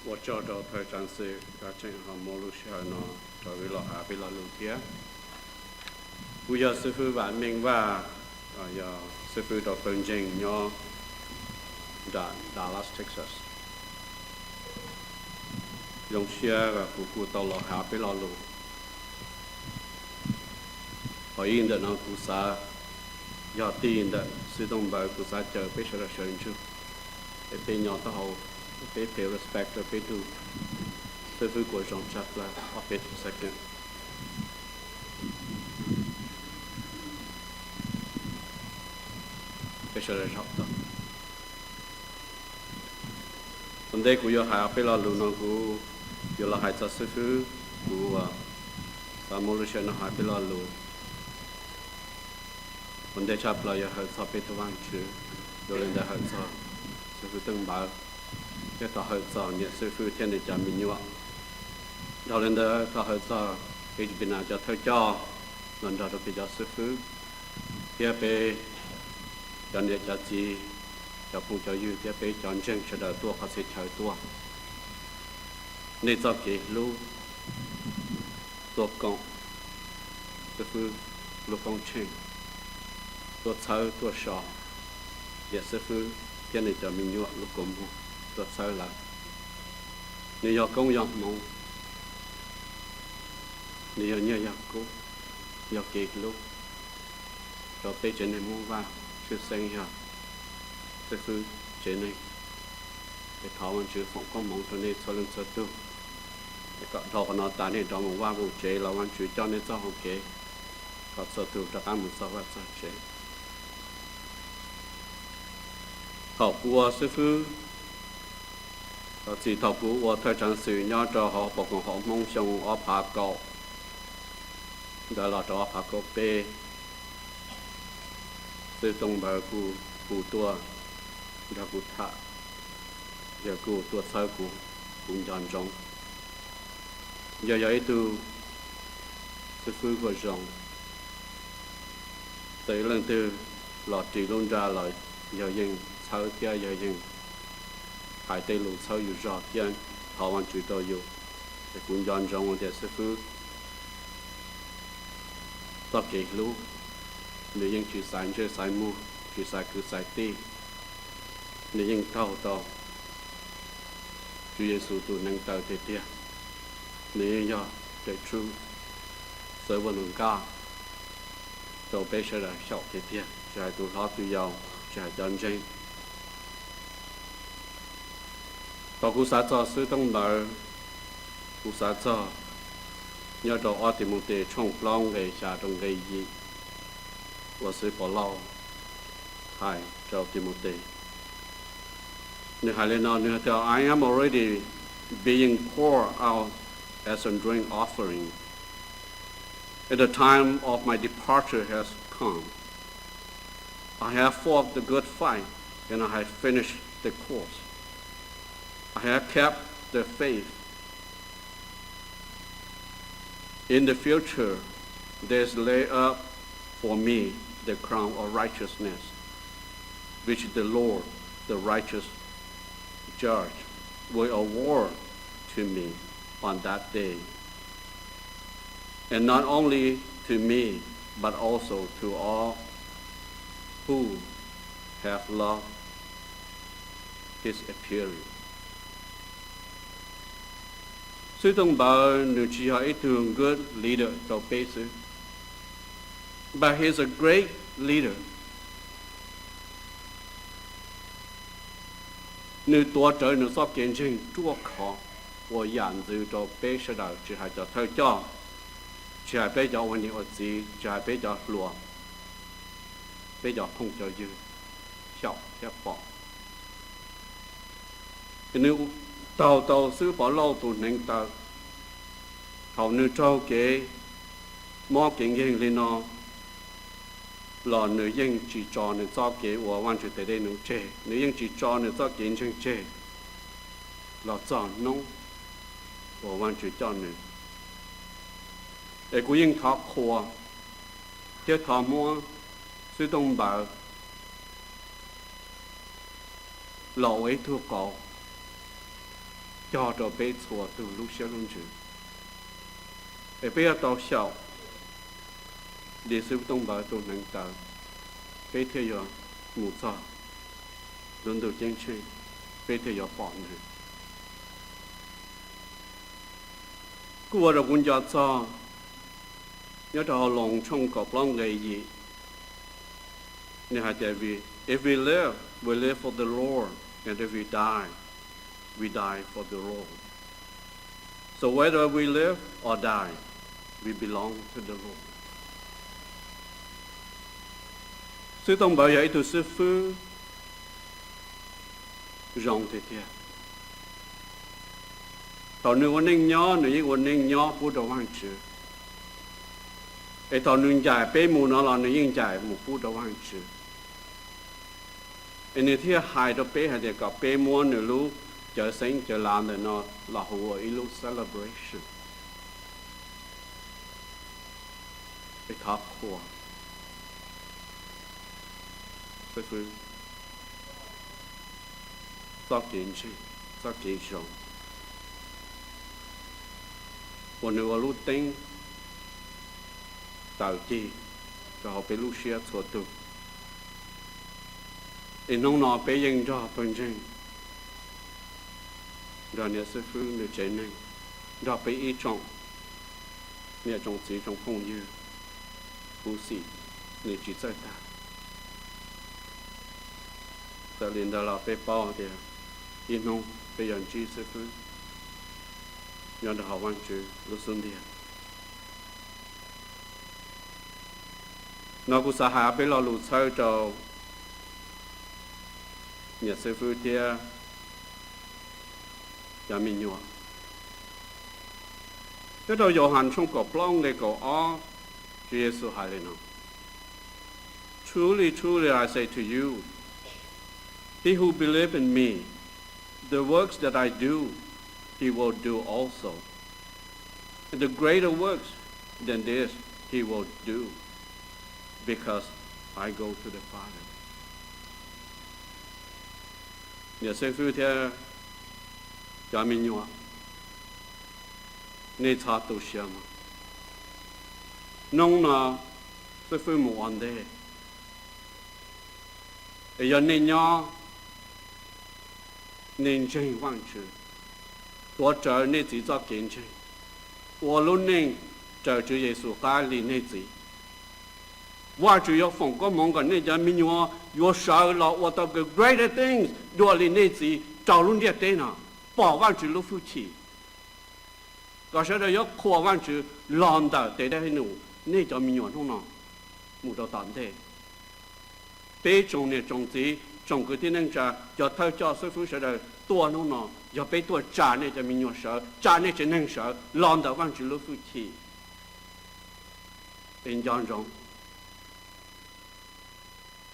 Ua tsaug rau thawj tswj xwm, koj tseem ho muab lub sij hawm no rau wb los hais peb lo lus thiab. Kuv yog xib hwb Vam Meej Vaj, yog xib hwb rau pawg ntseeg nyob nram Dallas, Texas. Zoo siab kuv kuj tau los hais peb lo lus. Qhov ib ntawm no kuv xav, yog tij ntawm xib hwb Tooj Npawv, kuv xav caw peb sawv daws sawv ntsug es peb nyob taub hau, peb pay respect rau peb tug xib hwb Kuam Zoov tshaj plaws ob peb second. Peb sawv daws zaum tau. Ua ntej kuv yuav hais peb lo lus no kuv yuav los hais txog xib hwb, kuv xav muab lub sij hawm no hais peb lo lus. Ua ntej tshaj plaws yog hawm txog peb tus Vajtswv, yog li ntawd hawm txog xib hwb Tooj Npawv, thiab thov hawm txog niam xib hwb thiab nws cov me nyuam. Dhau li ntawd thov hawm txog H B N cov thawj coj los nrog rau peb cov xib hwb, thiab peb cov niam cov txiv, cov phooj cov ywg thiab peb cov ntseeg sawv daws tuaj qhov txhia chaw tuaj. Nej txoj kev hlub tuaj koom xib hwb lub koob tsheej, tuaj txhawb tuaj so niam xib hwb thiab nws cov me nyuam lub kua muag, tuaj txhawb lawv. Nws yog koob yog hmoov, nws yog nyiaj yog kub, yog kev hlub rau peb tsev neeg Hmoob Vaj, tshwj xeeb yog xib hwb tsev neeg. Es thov Vajtswv foom koob hmoov rau nej txhua leej txhua tug, es kom dhau qhov no tas nej rov mus vaj mus tsev los Vajtswv coj nej txoj hau kev, kom txhua tug rov qab mus txog vaj txog tsev. Thaum kuv ua xib hwb, thaum txij thaum kuv ua thawj tswj xwm nyob rau hauv pos koom haum Hmoob xyoo ob phav kaum ntawd los rau ob phav kaum peb, xib hwb Tooj Npawv kuj hu tuaj nrog kuv tham, yawg kuj tuaj txhawb kuv, kuv nco ntsoov. Yawg yog ib tug xib hwb kuj zoo, txawm leej twg los ris lub nra los yawg yeej txhawb thiab yawg yeej hais tej lus txhawb yus zog thiab thov Vajtswv rau yus. Es kuv nco ntsoov tias xib hwb txoj kev hlub, nws yeej tsis xaiv ntsej xaiv muag, tsis xaiv kwv xaiv tij, nws yeej taug tau Tswv Yexus tus neev taw tiag tiag. Nws yeej yog the true servant of God rau peb sawv daws xyaum tiag tiag, tsis hais tus hlob tus yau, tsis hais cov ntseeg. Thaum kuv xav txog xib hwb Tooj Npawv, Kuv xav txog nyob rau ob Timautes tshooj plaub nqe xya rau nqe yim uas xib hwb Povlauj hais rau Timautes. Nws hais li no, nws hais tias, I am already being poured out as a drink offering, and the time of my departure has come. I have fought the good fight, and I have finished the course. I have kept the faith. In the future, there is laid up for me the crown of righteousness, which the Lord, the righteous judge, will award to me on that day. And not only to me, but also to all who have loved his appearing. Xib hwb Tooj Npawv nws tsis yog ib tug good leader rau peb xwb, but he is a great leader. Nws tuav rawv nws txoj kev ntseeg ruaj khov ua yam ntxwv rau peb sawv daws, tsis hais cov thawj coj, tsis hais peb cov ua niam ua txiv, tsis hais peb cov hluas, peb cov phooj cov ywg xyaum thiab pom. Nws taug tau xib hwb Povlauj tus hneev taw. Thaum nws raug kev mob kev nkeeg li no los nws yeej tsis tso nws txoj kev ua Vajtswv tes dej num tseg, nws yeej tsis tso nws txoj kev ntseeg tseg los txog hnub uas Vajtswv coj nws. Es kuv yeej thov qhuas thiab thov muab xib hwb Tooj Npawv los ua ib tug qauv cog rau peb txhua tus lub siab lub ntsws, es peb yuav tau xyaum li xib hwb Tooj Npawv tus hneev taw, peb thiaj yuav mus txog lub ntuj ceeb tsheej, peb thiaj yuav pom nws. Kuj ua rau kuv nco txog nyob rau hauv Loos tshooj kaum plaub nqe yim, nws hais tias, If we live, we live for the Lord, and if we die, we die for the Lord. So whether we live or die, we belong to the Lord. Xib hwb Tooj Npawv yog ib tug xib fwb zoo tiag tiag. Thaum nws ua neej nyob, nws yeej ua neej nyob pub rau Vajtswv. Es thaum nws ncaim peb mus no los nws yeej ncaim mus pub rau Vajtswv. Es nws thiaj hais rau peb hais tias kom peb muab nws lub cawv xeeb cawv lav ntawm no los hu ua ib lub celebration. Es thov qhuas xib fwb txoj kev ntseeg, txoj kev zoo uas nws ua lub teeb taws cig rau hauv peb lub siab txhua tus. Es hnub no peb yeej nrog pawg ntseeg, nrog niam xib fwb nws tsev neeg, nrog peb ib tsoom niam tsoom txiv tsoom phooj ywg khuv xim nws tsis txawj tag. Txawm li ntawd los peb paub tias ib hnub peb yuav ntsib xib fwb nyob rau hauv Vajtswv lub xub ntiag. No kuv xav hais peb lo lus txhawb rau niam xib fwb thiab cov me nyuam. Nyob rau Yauhas tshooj kaum plaub nqe kaum ob, Tswv Yexus hais li no, Truly, truly, I say to you, he who believes in me, the works that I do, he will do also. And the greater works than this he will do, because I go to the Father. Niam xib fwb thiab cov me nyuam, nej txhob tu siab mog. Hnub no xib fwb mus ua ntej, es yog nej nyob, nej ntseeg Vajtswv, tuav rawv nej txiv txoj kev ntseeg, ua lub neej raws Tswv Yexus qab li nej txiv, Vajtswv yuav foom koob hmoov kom nej cov me nyuam yuav sawv los ua tau greater things dua li nej txiv rau lub ntiaj teb no, pom Vajtswv lub hwj chim. kom sawv daws yuav qhuas Vajtswv los ntawm tes dej num nej cov me nyuam hnub no mus rau tom ntej. Peb tsoom niam tsoom txiv, tsoom kwv tij neej tsa, cov thawj coj xib fwb sawv daws tuaj hnub no, yog peb tuaj tsa nej cov me nyuam sawv, tsa nej tsev neeg sawv los ntawm Vajtswv lub hwj chim. Es nco ntsoov,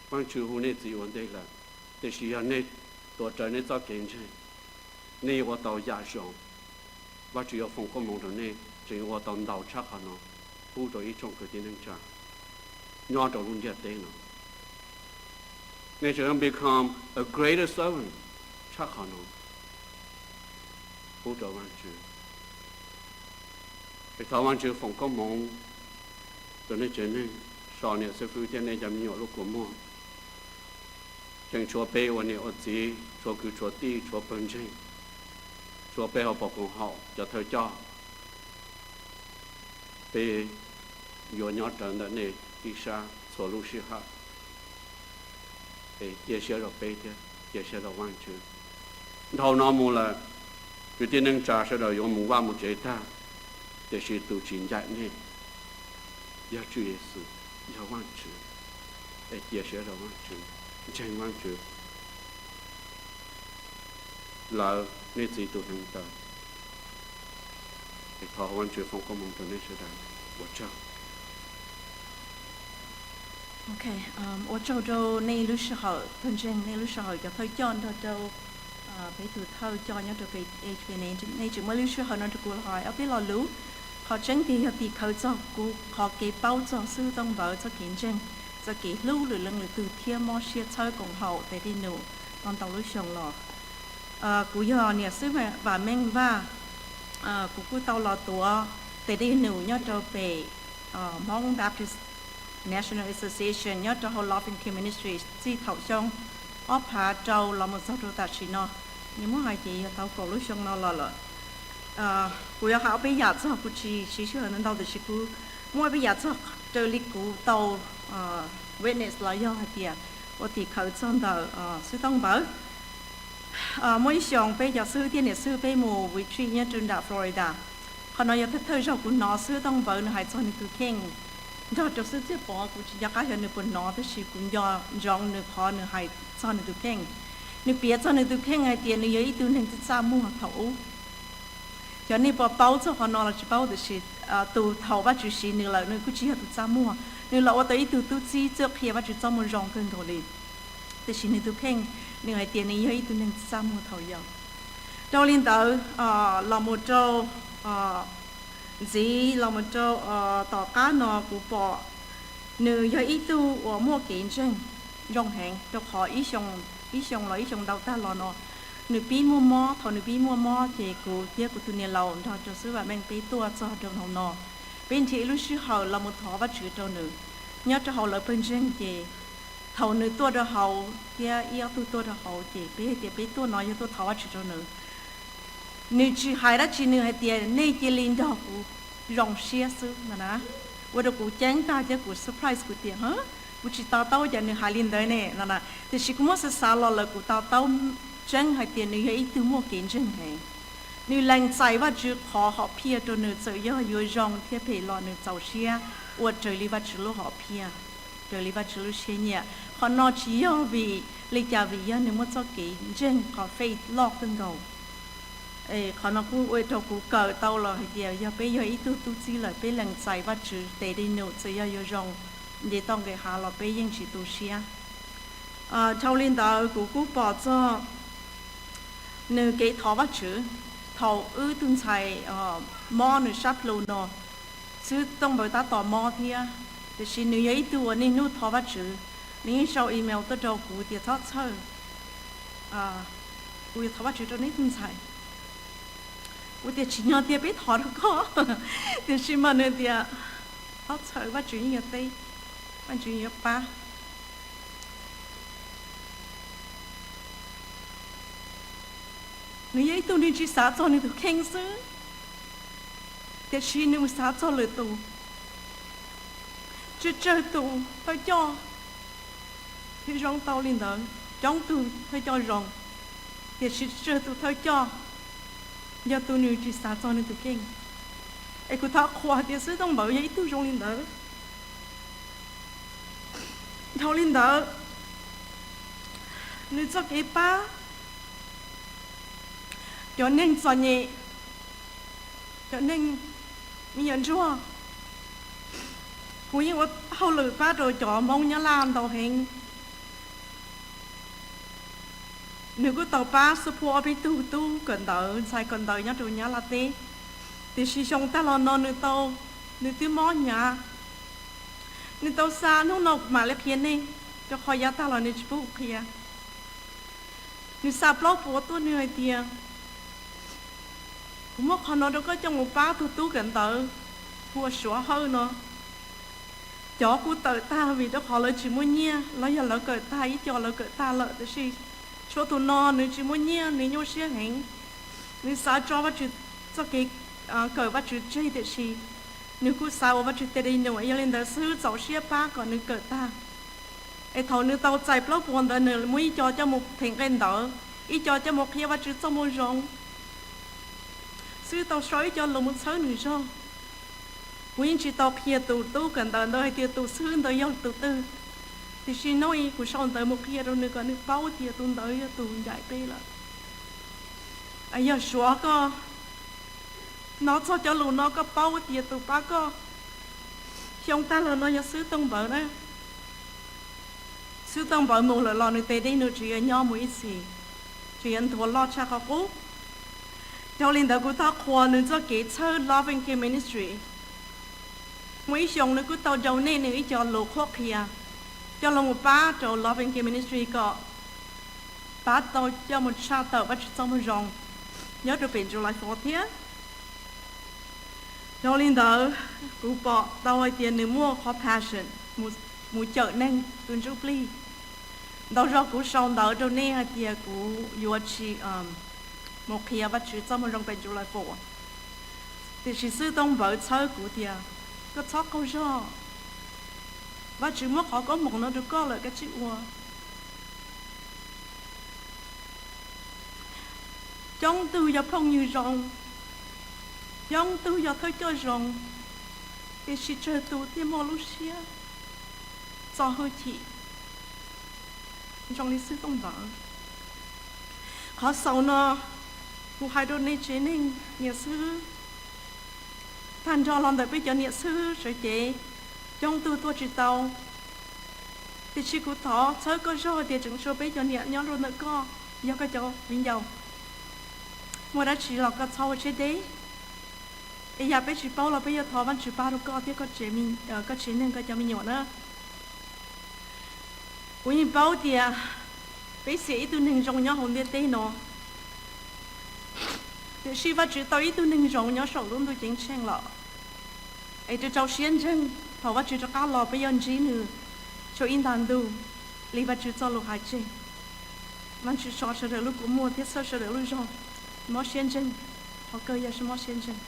Vajtswv hu nej txiv ua ntej lawm, tiam sis yog nej tuav rawv nej txoj kev ntseeg, nej yuav ua tau yam zoo. Vajtswv yuav foom koob hmoov rau nej tseem yuav ua tau ntau tshaj qhov no pub rau ib tsoom kwv tij neej tsa nyob rau lub ntiaj teb no. Nej tseem yuav become a greater servant tshaj qhov no pub rau Vajtswv. Es thov Vajtswv foom koob hmoov rau nej tsev neeg, so niam xib fwb thiab nej cov me nyuam lub kua muag. Tseem tshuav peb ua niam ua txiv, tshuav kwv tshuav tij, tshuav pawg ntseeg, tshuav peb hauv paus koom haum, cov thawj coj, peb yuav nyob rawv ntawm nej ib sab txhua lub sij hawm. Es cia siab rau peb thiab cia siab rau Vajtswv. Dhau no mus lawm, kwv tij neej tsa sawv daws yuav mus vaj mus tsev tag, tiam sis tus tsis ncaim nej yog Tswv Yexus, yog Vajtswv. Es cia siab rau Vajtswv, ntseeg Vajtswv, lawv nej txiv tus neeg taw. Es thov Vajtswv foom koob hmoov rau nej sawv daws. Ua tsaug. Ok, ua tsaug rau nej lub sij hawm pawg ntseeg, nej lub sij hawm cov thawj coj nrog rau peb tus thawj coj nyob rau pem H P N A, nej tseem muaj lub sij hawm no rau kuv los hais ob peb lo lus. Qhov tseeb tiag yog tim khawv txog kuv qhov kev paub txog xib hwb Tooj Npawv txoj kev ntseeg, txoj kev hlub lwm leej lwm tus thiab mob siab txhawb koom haum tes dej num tau ntau lub xyoo los. Kuv yog niam xib hwb Vam Meej Vaj. Kuv kuj tau los tuav tes dej num nyob rau pem Hmong Baptist National Association nyob rau hauv Love and Care Ministry txij thaum xyoo ob phav rau los mus txog rau tam sim no. Nws muab hais ces yog tau kaum lub xyoo no los lawm. Kuv yuav hais ob peb yam txog, kuv tsis siv sij hawm ntau tiam sis kuv muab ob peb yam txog raws li kuv tau witness los yog hais tias ua tim khawv txog ntawm xib hwb Tooj Npawv. Muaj ib xyoos peb cov xib hwb thiab niam xib hwb peb mus retreat nyob rau nram Florida. Qhov no yog thawj thawj zaug kuv hnov xib hwb Tooj Npawv nws hais txog nws tus kheej nrog rau xib hwb Txiaj Pov. Kuv tsis nco qab xyov nws puas hnov tab sis kuv nco ntsoov nws qhov nws hais txog nws tus kheej. Nws piav txog nws tus kheej hais tias nws yog ib tug neeg txaj txaj muag thaum ub. Xyov nej puas paub txog qhov no los tsis paub tiam sis tus thaum Vajtswv siv nws lawm nws kuj tsis yog tus txaj muag, nws los ua tau ib tug tub txib txawj qhia Vajtswv txoj moo zoo kawg nkaus li. Tiam sis nws tus kheej, nws hais tias nws yog ib tug neeg txaj muag thaum yau. Dhau li ntawd, los mus rau ntxiv los mus rau tom qab no kuv pom nws yog ib tug uas muaj kev ntseeg zoo heev rau qhov ib xyoo los ib xyoo ntau tag los no nws pib muaj mob. Thaum nws pib muaj mob ces kuv thiab kuv tus niam laus nrog rau xib hwb Vam Meej peb tuaj txog rau hauv no, peb nrhiav ib lub sij hawm los mus thov Vajtswv rau nws. Nyob rau hauv lawv pawg ntseeg ces thaum nws tuaj rau hauv thiab ib ob tug tuaj rau hauv ces peb hais tias peb tuaj no yog tuaj thov Vajtswv rau nws. Nws tsis hais dab tsi, nws hais tias nej cia li nrog kuv zoo siab xwb no na. Ua rau kuv ceeb tag thiab kuv surprise kuv tias, kuv tsis to taub cas nws hais li ntawd ne no na. Tiam sis kuv muab xav xav los lawm kuv to taub tseeb hais tias nws yog ib tug muaj kev ntseeg heev. Nws lees txais Vajtswv qhov hom phiaj rau nws txawm yog yuav zoo thiab phem los nws txaus siab ua raws li Vajtswv lub hom phiaj, raws li Vajtswv lub siab nyiam. Qhov no tsis yog vim li cas, vim yog nws muaj txoj kev ntseeg qhov faith loj kawg nkaus. Qhov no kuj ua rau kuv kawm tau los hais tias yog peb yog ib tug tub txib lawm peb lees txais Vajtswv tes dej num txawm yog yuav zoo nce toj nqis hav los peb yeej tsis tu siab. Dhau li ntawd kuv kuj pom txog nws kev thov Vajtswv. Thaum wb tug ntxhais mob nws sab plhu no, xib hwb Tooj Npawv tab tom mob thiab, tiam sis nws yog ib tug uas niaj hnub thov Vajtswv. Nws yeej sau email tuaj rau kuv tias txhob txhawj, kuv yuav thov Vajtswv rau neb tug ntxhais. Kuv tias tsim nyog tias peb thov rau koj, tiam sis mas nws tias txhob txhawj, Vajtswv yeej yuav teb, Vajtswv yeej yuav pab. Nws yog ib tug nws tsis xav txog nws tus kheej xwb, tiam sis nws mus xav txog lwm tus. Tsawg tsawg tus thawj coj thiaj zoo tau li ntawd, coob tug thawj coj zoo, tiam sis tsawg tus thawj coj yog tus nws tsis xav txog nws tus kheej. Es kuv thov qhuas tias xib hwb Tooj Npawv yog ib tug zoo li ntawd. Dhau li ntawd, nws txoj kev pab cov neeg txom nyem, cov neeg me nyuam ntsuag, kuv yeej ua hauj lwm pab rau cov Hmoob Nyab Laj ntau heev. Nws kuj tau pab support ob peb tug tub kawm ntawv, ntxhais kawm ntawv nyob rau Nyab Laj teb. Tiam sis xyoo tag los no nws tau, nws twb mob hnyav. Nws tau xa, hnub no kuv mam li qhia nej, rau qhov yav tag los nws tsis pub qhia. Nws xa plaub puas tuaj, nws hais tias, kuv muab qhov no rau koj coj mus pab tus tub kawm ntawv hu ua Suav Hawj no. Cov kuj tawm tag vim rau qhov lawv tsis muaj nyiaj, los yog lawv kawm tag, ib co lawv kawm tag lawm, tiam sis tshuav tus no nws tsis muaj nyiaj, nws nyuaj siab heev. Nws xav tso Vajtswv txoj kev kawm Vajtswv tseg, tiam sis nws kuj xav ua Vajtswv tej dej num, yog li ntawd xib hwb txaus siab pab kom nws kawm tag. Es thaum nws tau txais plaub puas ntawd nws muab ib co coj mus them nqe ntawv, ib co coj mus qhia Vajtswv txoj moo zoo. Xib hwb tau sau ib co lus mus txhawb nws zog. Kuv yeej tsis tau qhia tus tub kawm ntawv ntawd hais tias tus xib hwb ntawd yog tus twg, tiam sis hnub i kuv sau ntawv mus qhia rau nws kom nws paub tias tus ntawd yog tus ncaim peb lawm. Yog Suav koj hnov txog cov lus no koj paub tias tus pab koj xyoo tag los no yog xib hwb Tooj Npawv na. Xib hwb Tooj Npawv mus lawm los nws tej dej num tseem yuav nyob mus ib txhis, tseem yuav nthuav loj tshaj qhov qub. Dhau li ntawd kuv thov qhuas nws txoj kev txhawb Loving Care Ministry. Muaj ib xyoo nws kuj tau donate nws ib co lus qhuab qhia coj los mus pab rau Loving Care Ministry kom pab tau coj mus tshaj tawm Vajtswv txoj moo zoo nyob rau pem July Four thiab. Dhau li ntawd, kuv pom tau hais tias nws muaj qhov passion mus cawm neeg tus ntsuj plig. Ntau zaug kuv sau ntawv rau nej hais tias kuv yuav tsis mus qhia Vajtswv txoj moo zoo pem July Four, tiam sis xib hwb Tooj Npawv txhawb kuv tias, koj txhob qaug zog, Vajtswv muab qhov koob hmoov no rau koj lawm, koj tsij ua. Coob tug yog phooj ywg zoo, coob tug yog thawj coj zoo, tiam sis tsawg tus thiaj muaj lub siab txo hwj chim zoo li xib hwb Tooj Npawv. Qhov xaus no kuv hais rau nej tsev neeg niam xib hwb, tag nrho los ntawm peb cov niam xib hwb sawv cev, coob tug tuaj tsis tau, tiam sis kuv thov txhawb koj zog tias tseem tshuav peb cov niam nyob rau ntawm koj, yog koj cov viv ncaus. Muaj dab tsi los koj txhob ua siab deb. Es yam peb tsis paub los peb yuav thov Vajtswv pab rau koj thiab koj tsev neeg, koj cov me nyuam na. Kuv yeej paub tias peb xiam ib tug neeg zoo nyob hauv ntiaj teb no, tiam sis Vajtswv tau ib tug neeg zoo nyob saum lub ntuj ceeb tsheej los, es rau rau siab ntseeg, thaum Vajtswv rov qab los peb yuav ntsib nws tshuav ib nta ntuj li Vajtswv txoj lus hais tseg. Vajtswv so sawv daws lub kua muag thiab txhawb sawv daws lub zog, mob siab ntseeg, qhov kawg yog mob siab ntseeg.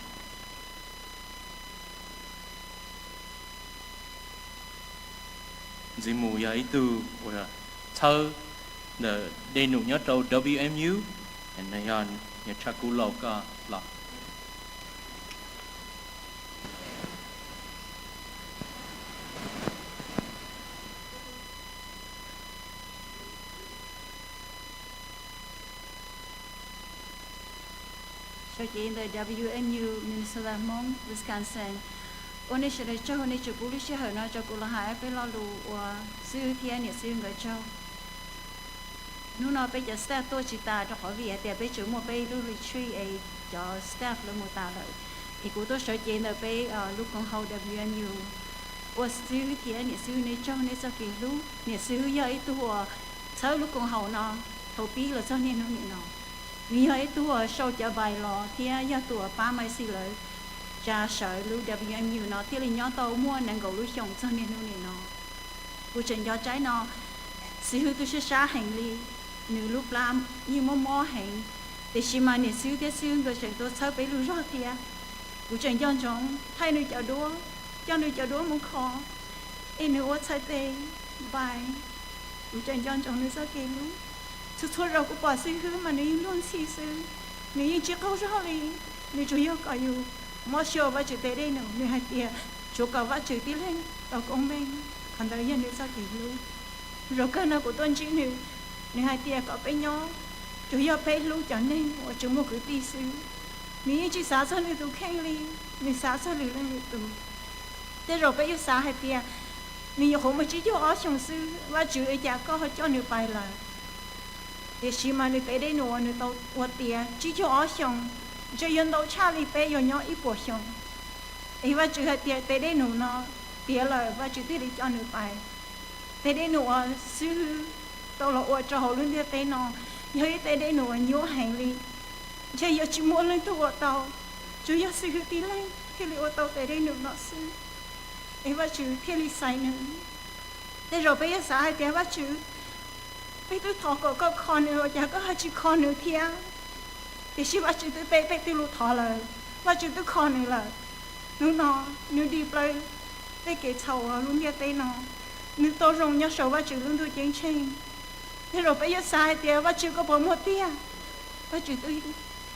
Ntxiv mus yog ib tug uas txhawb ntawm dej num nyob rau W M U, yog niam Tshaj Kub Laus koj los. Sawv cev ntawm W M U Minnesota Hmoob Wisconsin, ua nej sawv daws tsaug nej tseem pub lub sij hawm no rau kuv los hais peb lo lus ua xib hwb thiab niam xib hwb nkawd tsaug. Hnub no peb cov staff tuaj tsis tas rau qhov vim hais tias peb tseem muaj peb lub retreat es cov staff lawv mus tas lawm, es kuv tuaj sawv cev ntawm peb lub koom haum W M U ua xib hwb thiab niam xib hwb nej tsaug nej txoj kev hlub. Niam xib hwb yog ib tug uas txhawb lub koom haum no thaum pib los txog niaj hnub nim no. Nws yog ib tug uas sau cov bai los thiab yog tus uas pab Maiv Xis lawv tsa sawv lub W M U no thiaj li nyob tau muaj nees nkaum lub xyoos txog niaj hnub nim no. Kuv tseem nco tsaib no, xib hwb twb sab sab heev li, nws lub plab yeej mob mob heev, tiam sis mas niam xib hwb thiab xib hwb nkawd tseem tuaj txhawb peb lub zog thiab. Kuv tseem nco ntsoov thaij nws cov duab, coj nws cov duab mus kho, es nws ua txhais tes npais. Kuv tseem nco ntsoov nws txoj kev hlub. Txhua txhua zaus kuv pom xib hwb mas nws yeej luag ntxhi xwb, nws yeej tsis qaug zog li, nws tsuas yog kom yus mob xyaw Vajtswv tes dej num, nws hais tias tsuav kom Vajtswv tib leeg tau koob meej, qhov ntawd yog nws txoj kev hlub. Zaum kawg no kuv tuaj ntsib nws, nws hais tias kom peb nyob, tsuas yog peb hlub cov neeg uas tsis muaj kwv tij xwb. Nws yeej tsis xav txog nws tus kheej li, nws xav txog lwm leej lwm tus. Tej zaum peb yuav xav hais tias nws nyuam qhuav muaj tsib caug ob xyoos xwb, Vajtswv ua cas koj ho coj nws pais lawm? Tiam sis mas nws tes dej num uas nws tau ua tiav tsib caug ob xyoos, ntshe yuav ntau tshaj li peb yuav nyob ib puas xyoos. Es Vajtswv hais tias tes dej num no tiav lawm, Vajtswv thiaj li coj nws pais. Tes dej num uas xib hwb tau los ua rau hauv lub ntiaj teb no yog ib tes dej num uas nyuaj heev li. Ntshe yuav tsis muaj leej twg ua tau, tsuas yog xib hwb tib leeg thiaj li ua tau tes dej num no xwb. Es Vajtswv thiaj li xaiv nws. Tej zaum peb yuav xav hais tias Vajtswv, peb twb thov kom koj kho nws ua cas koj ho tsis kho nws thiab? Tiam sis Vajtswv twb teb peb tej lus thov lawm, Vajtswv twb kho nws lawm. Hnub no nws dim plaws tej kev txhaum lub ntiaj teb no, nws tau zoo nyob saum Vajtswv lub ntuj ceeb tsheej. Tej zaum peb yuav xav hais tias Vajtswv koj puas muaj tiag? Vajtswv twb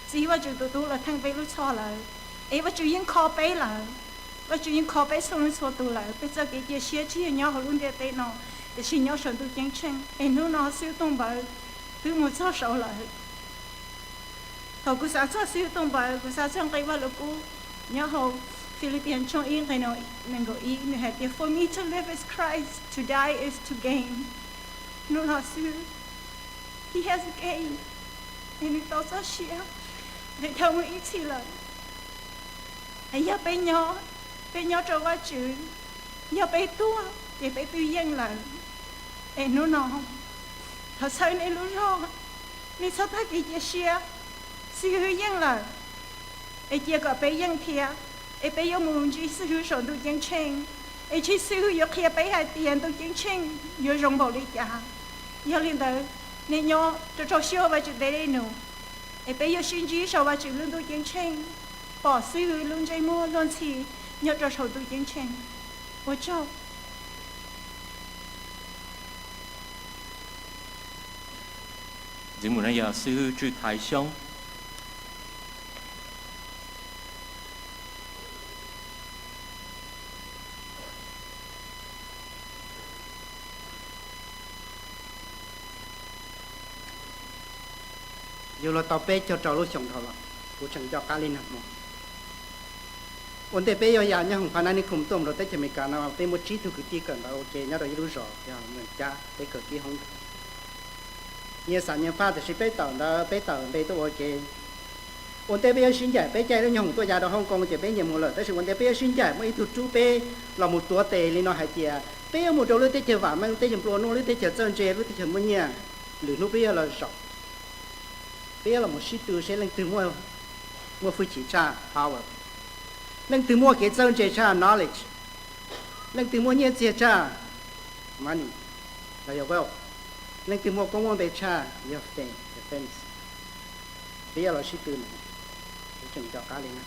txib Vajtswv tus tub los theej peb lub txhoj lawm, es Vajtswv yeej kho peb lawm. Vajtswv yeej kho peb txhua leej txhua tus lawm, peb txoj kev cia siab tsis yog nyob hauv lub ntiaj teb no, tiam sis nyob saum ntuj ceeb tsheej. Es hnub no xib hwb Tooj Npawv twb mus txog saud lawm. Thaum kuv xav txog xib hwb Tooj Npawv, kuv xav txog nqe Vaj Lug Kub nyob hauv Philippians tshooj ib nqe nees nkaum ib, nws hais tias, For me to live is Christ, to die is to gain. Hnub no xwb, he has gained, es nws tau txoj sia, nws dhau mus ib txhis lawm. Es yog peb nyob, peb nyob rau Vajtswv, yog peb tuag ces peb twb yeej lawm. Es hnub no, thov txhawb nej lub zog, nej txhob tag kev cia siab, xib hwb yeej lawm, es cia kom peb yeej thiab, es peb yuav mus ntsib xib hwb saum ntuj ceeb tsheej, es ntshe xib hwb yuav qhia peb hais tias ntuj ceeb tsheej yuav zoo npaum li cas. Yog li ntawd, nej nyob rau rau siab ua Vajtswv tes dej num, es peb yuav sib ntsib saum Vajtswv lub ntuj ceeb tsheej, pom xib hwb lub ntsej muag luag ntxhi nyob rau saum ntuj ceeb tsheej. Ua tsaug. Ntxiv mus no yog xib hwb Tswj Thaiv Xyooj. Yug los tau peb caug rau lub xyoos dhau los, kuv tseem nco qab li nag hmo. Ua ntej peb yuav ya nyob hoos phav nab nib khoom tuaj mus rau teb chaws Amelikas no, peb muaj tsib tug kwv tij kawm ntawv ua ke nyob rau ib lub zos yog Moos Cab, peb kawm kib hoob. Nyias xam nyias faj, tiam sis peb tawm ntawv, peb tawm npe tuaj ua ke. Ua ntej peb yuav sib ncaim, peb caij lub nyoog tuaj ya rau Hong Kong ces peb nyias mus lawm, tab sis ua ntej peb yuav sib ncaim muaj ib tug rub peb los mus tuav tes li no hais tias peb yuav mus rau lub teb chaws vam meej, lub teb chaws nplua nuj, lub teb chaws txawj ntse, lub teb chaws muaj nyiaj, lwm hnub peb yuav los zaum. Peb yuav los mus sib tw seb leej twg muaj, muaj hwj chim tshaj, power, leej twg muaj kev txawj ntse tshaj, knowledge, leej twg muaj nyiaj txiag tshaj, money, los yog wealth, leej twg muaj koob muaj npe tshaj, yog fame, the famous. Peb yuav los sib tw no, kuv tseem nco qab li no.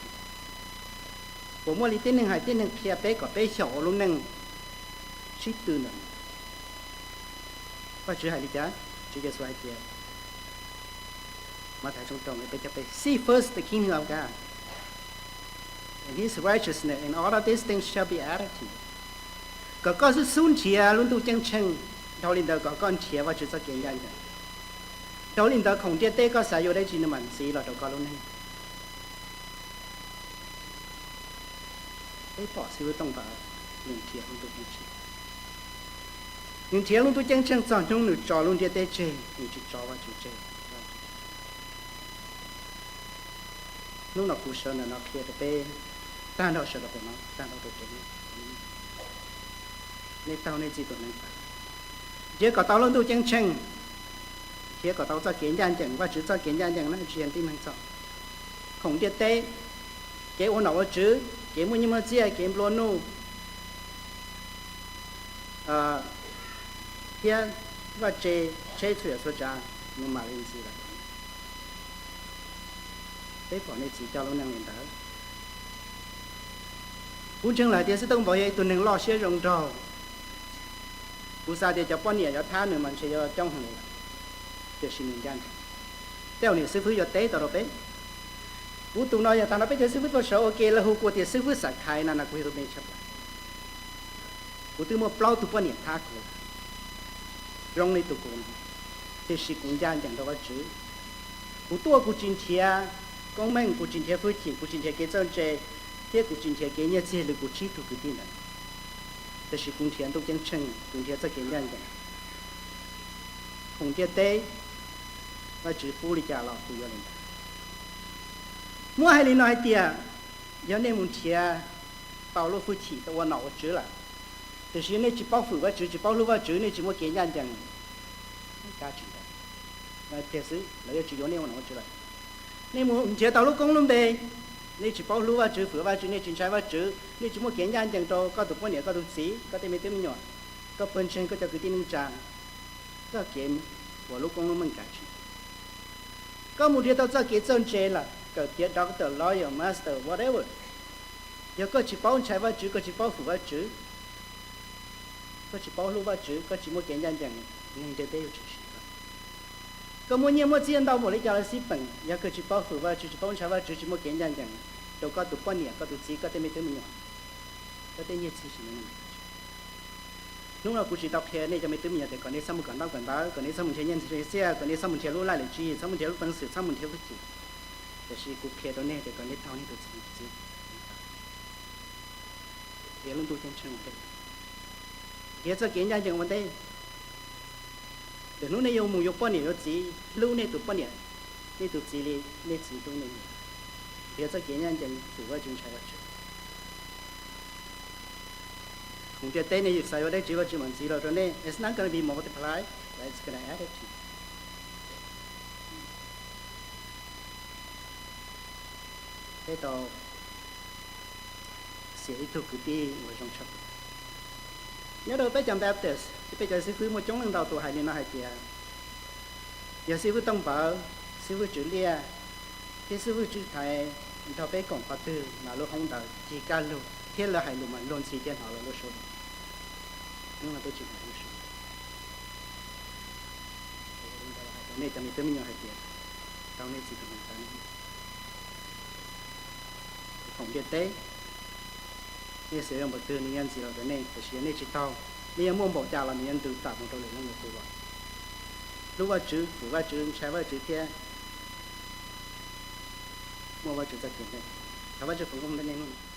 Puas muaj li tib neeg hais tib neeg qhia peb kom peb xyaum ua lub neej sib tw ntawm no? Vajtswv hais li cas? Tswv Yexus hais tias, Mathais tshooj rau nqe peb caug peb, Seek first the kingdom of God and his righteousness, and all of these things shall be added to you. Kom koj xub xub nrhiav lub ntuj ceeb tsheej, dhau li ntawd kom koj nrhiav Vajtswv txoj kev ncaj ncees. Dhau li ntawd khoom ntiaj teb koj xav yuav dab tsi nws mam ntxiv los rau koj lub neej. Peb pom xib hwb Tooj Npawv, nws nrhiav lub ntuj ceeb tsheej. Nws nrhiav lub ntuj ceeb tsheej txog hnub nws tso lub ntiaj teb tseg, nws tsis tso Vajtswv tseg. Hnub no kuv sawv ntawm no qhia rau peb, tag nrho sawv daws pem no, tag nrho rau pem no, nej taug nej txij tus neeg tas, nrhiav kom tau lub ntuj ceeb tsheej, nrhiav kom tau txoj kev ncaj ncees, Vajtswv txoj kev ncaj ncees na, tsis yog tib neeg txoj. Khoom ntiaj teb, kev ua nom ua tswv, kev muaj nyiaj muaj txiaj, kev nplua nuj, thiab vaj tse, tsheb txhua yam txhua tsav, nws mam li ntxiv lawm. Peb pom nej txiv coj lub neej li ntawd. Kuv ntseeg lawm tias xib hwb Tooj Npawv yog ib tug neeg loj siab zoo nraug. Kuv xav tias cov poj niam yuav thab nws mas ntshe yuav coob heev li, tiam sis nws ncaj ncees. Tej zaum niam xib hwb yuav teb tau rau peb. Kuv tus no yog tag no peb cov xib fwb tuaj sawv ua ke lawv hu kuv tias xib fwb Xam Khais no no kuv yog tus me tshaj plaws. Kuv twb muaj plaub tug poj niam thab kuv lawm, zoo li tus kuv no, tiam sis kuv ncaj ncees rau Vajtswv. Kuv tuaj kuv tsis nrhiav koob meej, kuv tsis nrhiav hwj chim, kuv tsis nrhiav kev txawj ntse, thiab kuv tsis nrhiav kev nyiaj txiag li kuv tsib tug kwv tij ntawd. Tiam sis kuv nrhiav ntuj ceeb tsheej, kuv nrhiav txoj kev ncaj ncees. Khoom ntiaj teb, Vajtswv pub li cas los kuv yuav li ntawd. Muab hais li no hais tias, yog nej mus nrhiav tau lub hwj chim tau ua nom ua tswv lawm, tiam sis yog nej tsis paub hwm Vajtswv, tsis paub hlub Vajtswv, nej tsis muaj kev ncaj ncees, kav tsis ntawd, tiag xwb lawv yuav tsis yuav nej ua nom ua tswv lawm. Nej mus nrhiav tau lub koob lub npe, nej tsis paub hlub Vajtswv, hwm Vajtswv, nej tsis ntshai Vajtswv, nej tsis muaj kev ncaj ncees rau koj tus poj niam, koj tus txiv, koj tej me tub me nyuam, koj pawg ntseeg, koj cov kwv tij neej tsa, txoj kev uas lub koob lub meej kav tsis ntawd. Koj mus nrhiav tau txoj kev txawj ntse lawm, kawm tiav doctor, lawyer, master, whatever, yog koj tsis paub ntshai Vajtswv, koj tsis paub hwm Vajtswv, koj tsis paub hlub Vajtswv, koj tsis muaj kev ncaj ncees, neeg ntiaj teb yuav tsis siv koj. Koj muaj nyiaj muaj txiag ntau npaum li cas los xij peem, yog koj tsis paub hwm Vajtswv, tsis paub ntshai Vajtswv, tsis muaj kev ncaj ncees rau koj tus poj niam, koj tus txiv, koj tej me tub me nyuam, koj tej nyiaj txiag tsis muaj nyiaj. Hnub no kuv tsis tau qhia nej cov me tub me nyuam tias kom nej txhob mus kawm ntaub kawm ntawv, kom nej txhob mus nrhiav nyiaj nrhiav txiag, kom nej txhob mus nrhiav lub laj lim tswv yim, txhob mus nrhiav lub peev xwm, txhob mus nrhiav hwj chim. Tiam sis kuv qhia rau nej tias kom nej taug nej tus txiv, nrhiav lub ntuj ceeb tsheej ua ntej, nrhiav txoj kev ncaj ncees ua ntej. Lwm hnub nej yuav mus yuav poj niam yuav txiv, hlub nej tus poj niam, nej tus txiv li nej txiv hlub nej. Nrhiav txoj kev ncaj ncees, hwm Vajtswv, ntshai Vajtswv. Khoom ntiaj teb nej xav yuav dab tsi Vajtswv mam ntxiv los rau nej. It's not gonna be multiplied, but it's gonna add it to you. Peb tau xiam ib tug kwv tij uas zoo tshaj plaws. Nyob rau peb cov Baptist thiab peb cov xib fwb muaj coob leej ntau tus hais li no hais tias, yog xib fwb Tooj Npawv, xib fwb Tswv Liaj, thiab xib fwb Tswv Thaiv nrog peb koom qhov twg mas lub hoob ntawd cig kaj lug thiab lawv hais lus mas luag ntxhi thiab hnov lawv lub suab. Hnub no peb tsis hnov lub suab. Nej cov me tub me nyuam hais tias, tau nej txiv tus ntawd, khoom ntiaj teb, nej xav yuav npaum twg nws yuav ntxiv los rau nej, tiam sis yog nej tsis taug, nej yuav muaj npaum cas los nws yuav ntws tawm mus rau lwm leej lwm tus los. Hlub Vajtswv, hwm Vajtswv, ntshai Vajtswv thiab muaj Vajtswv txoj kev ntseeg. Thov Vajtswv foom koob hmoov rau nej.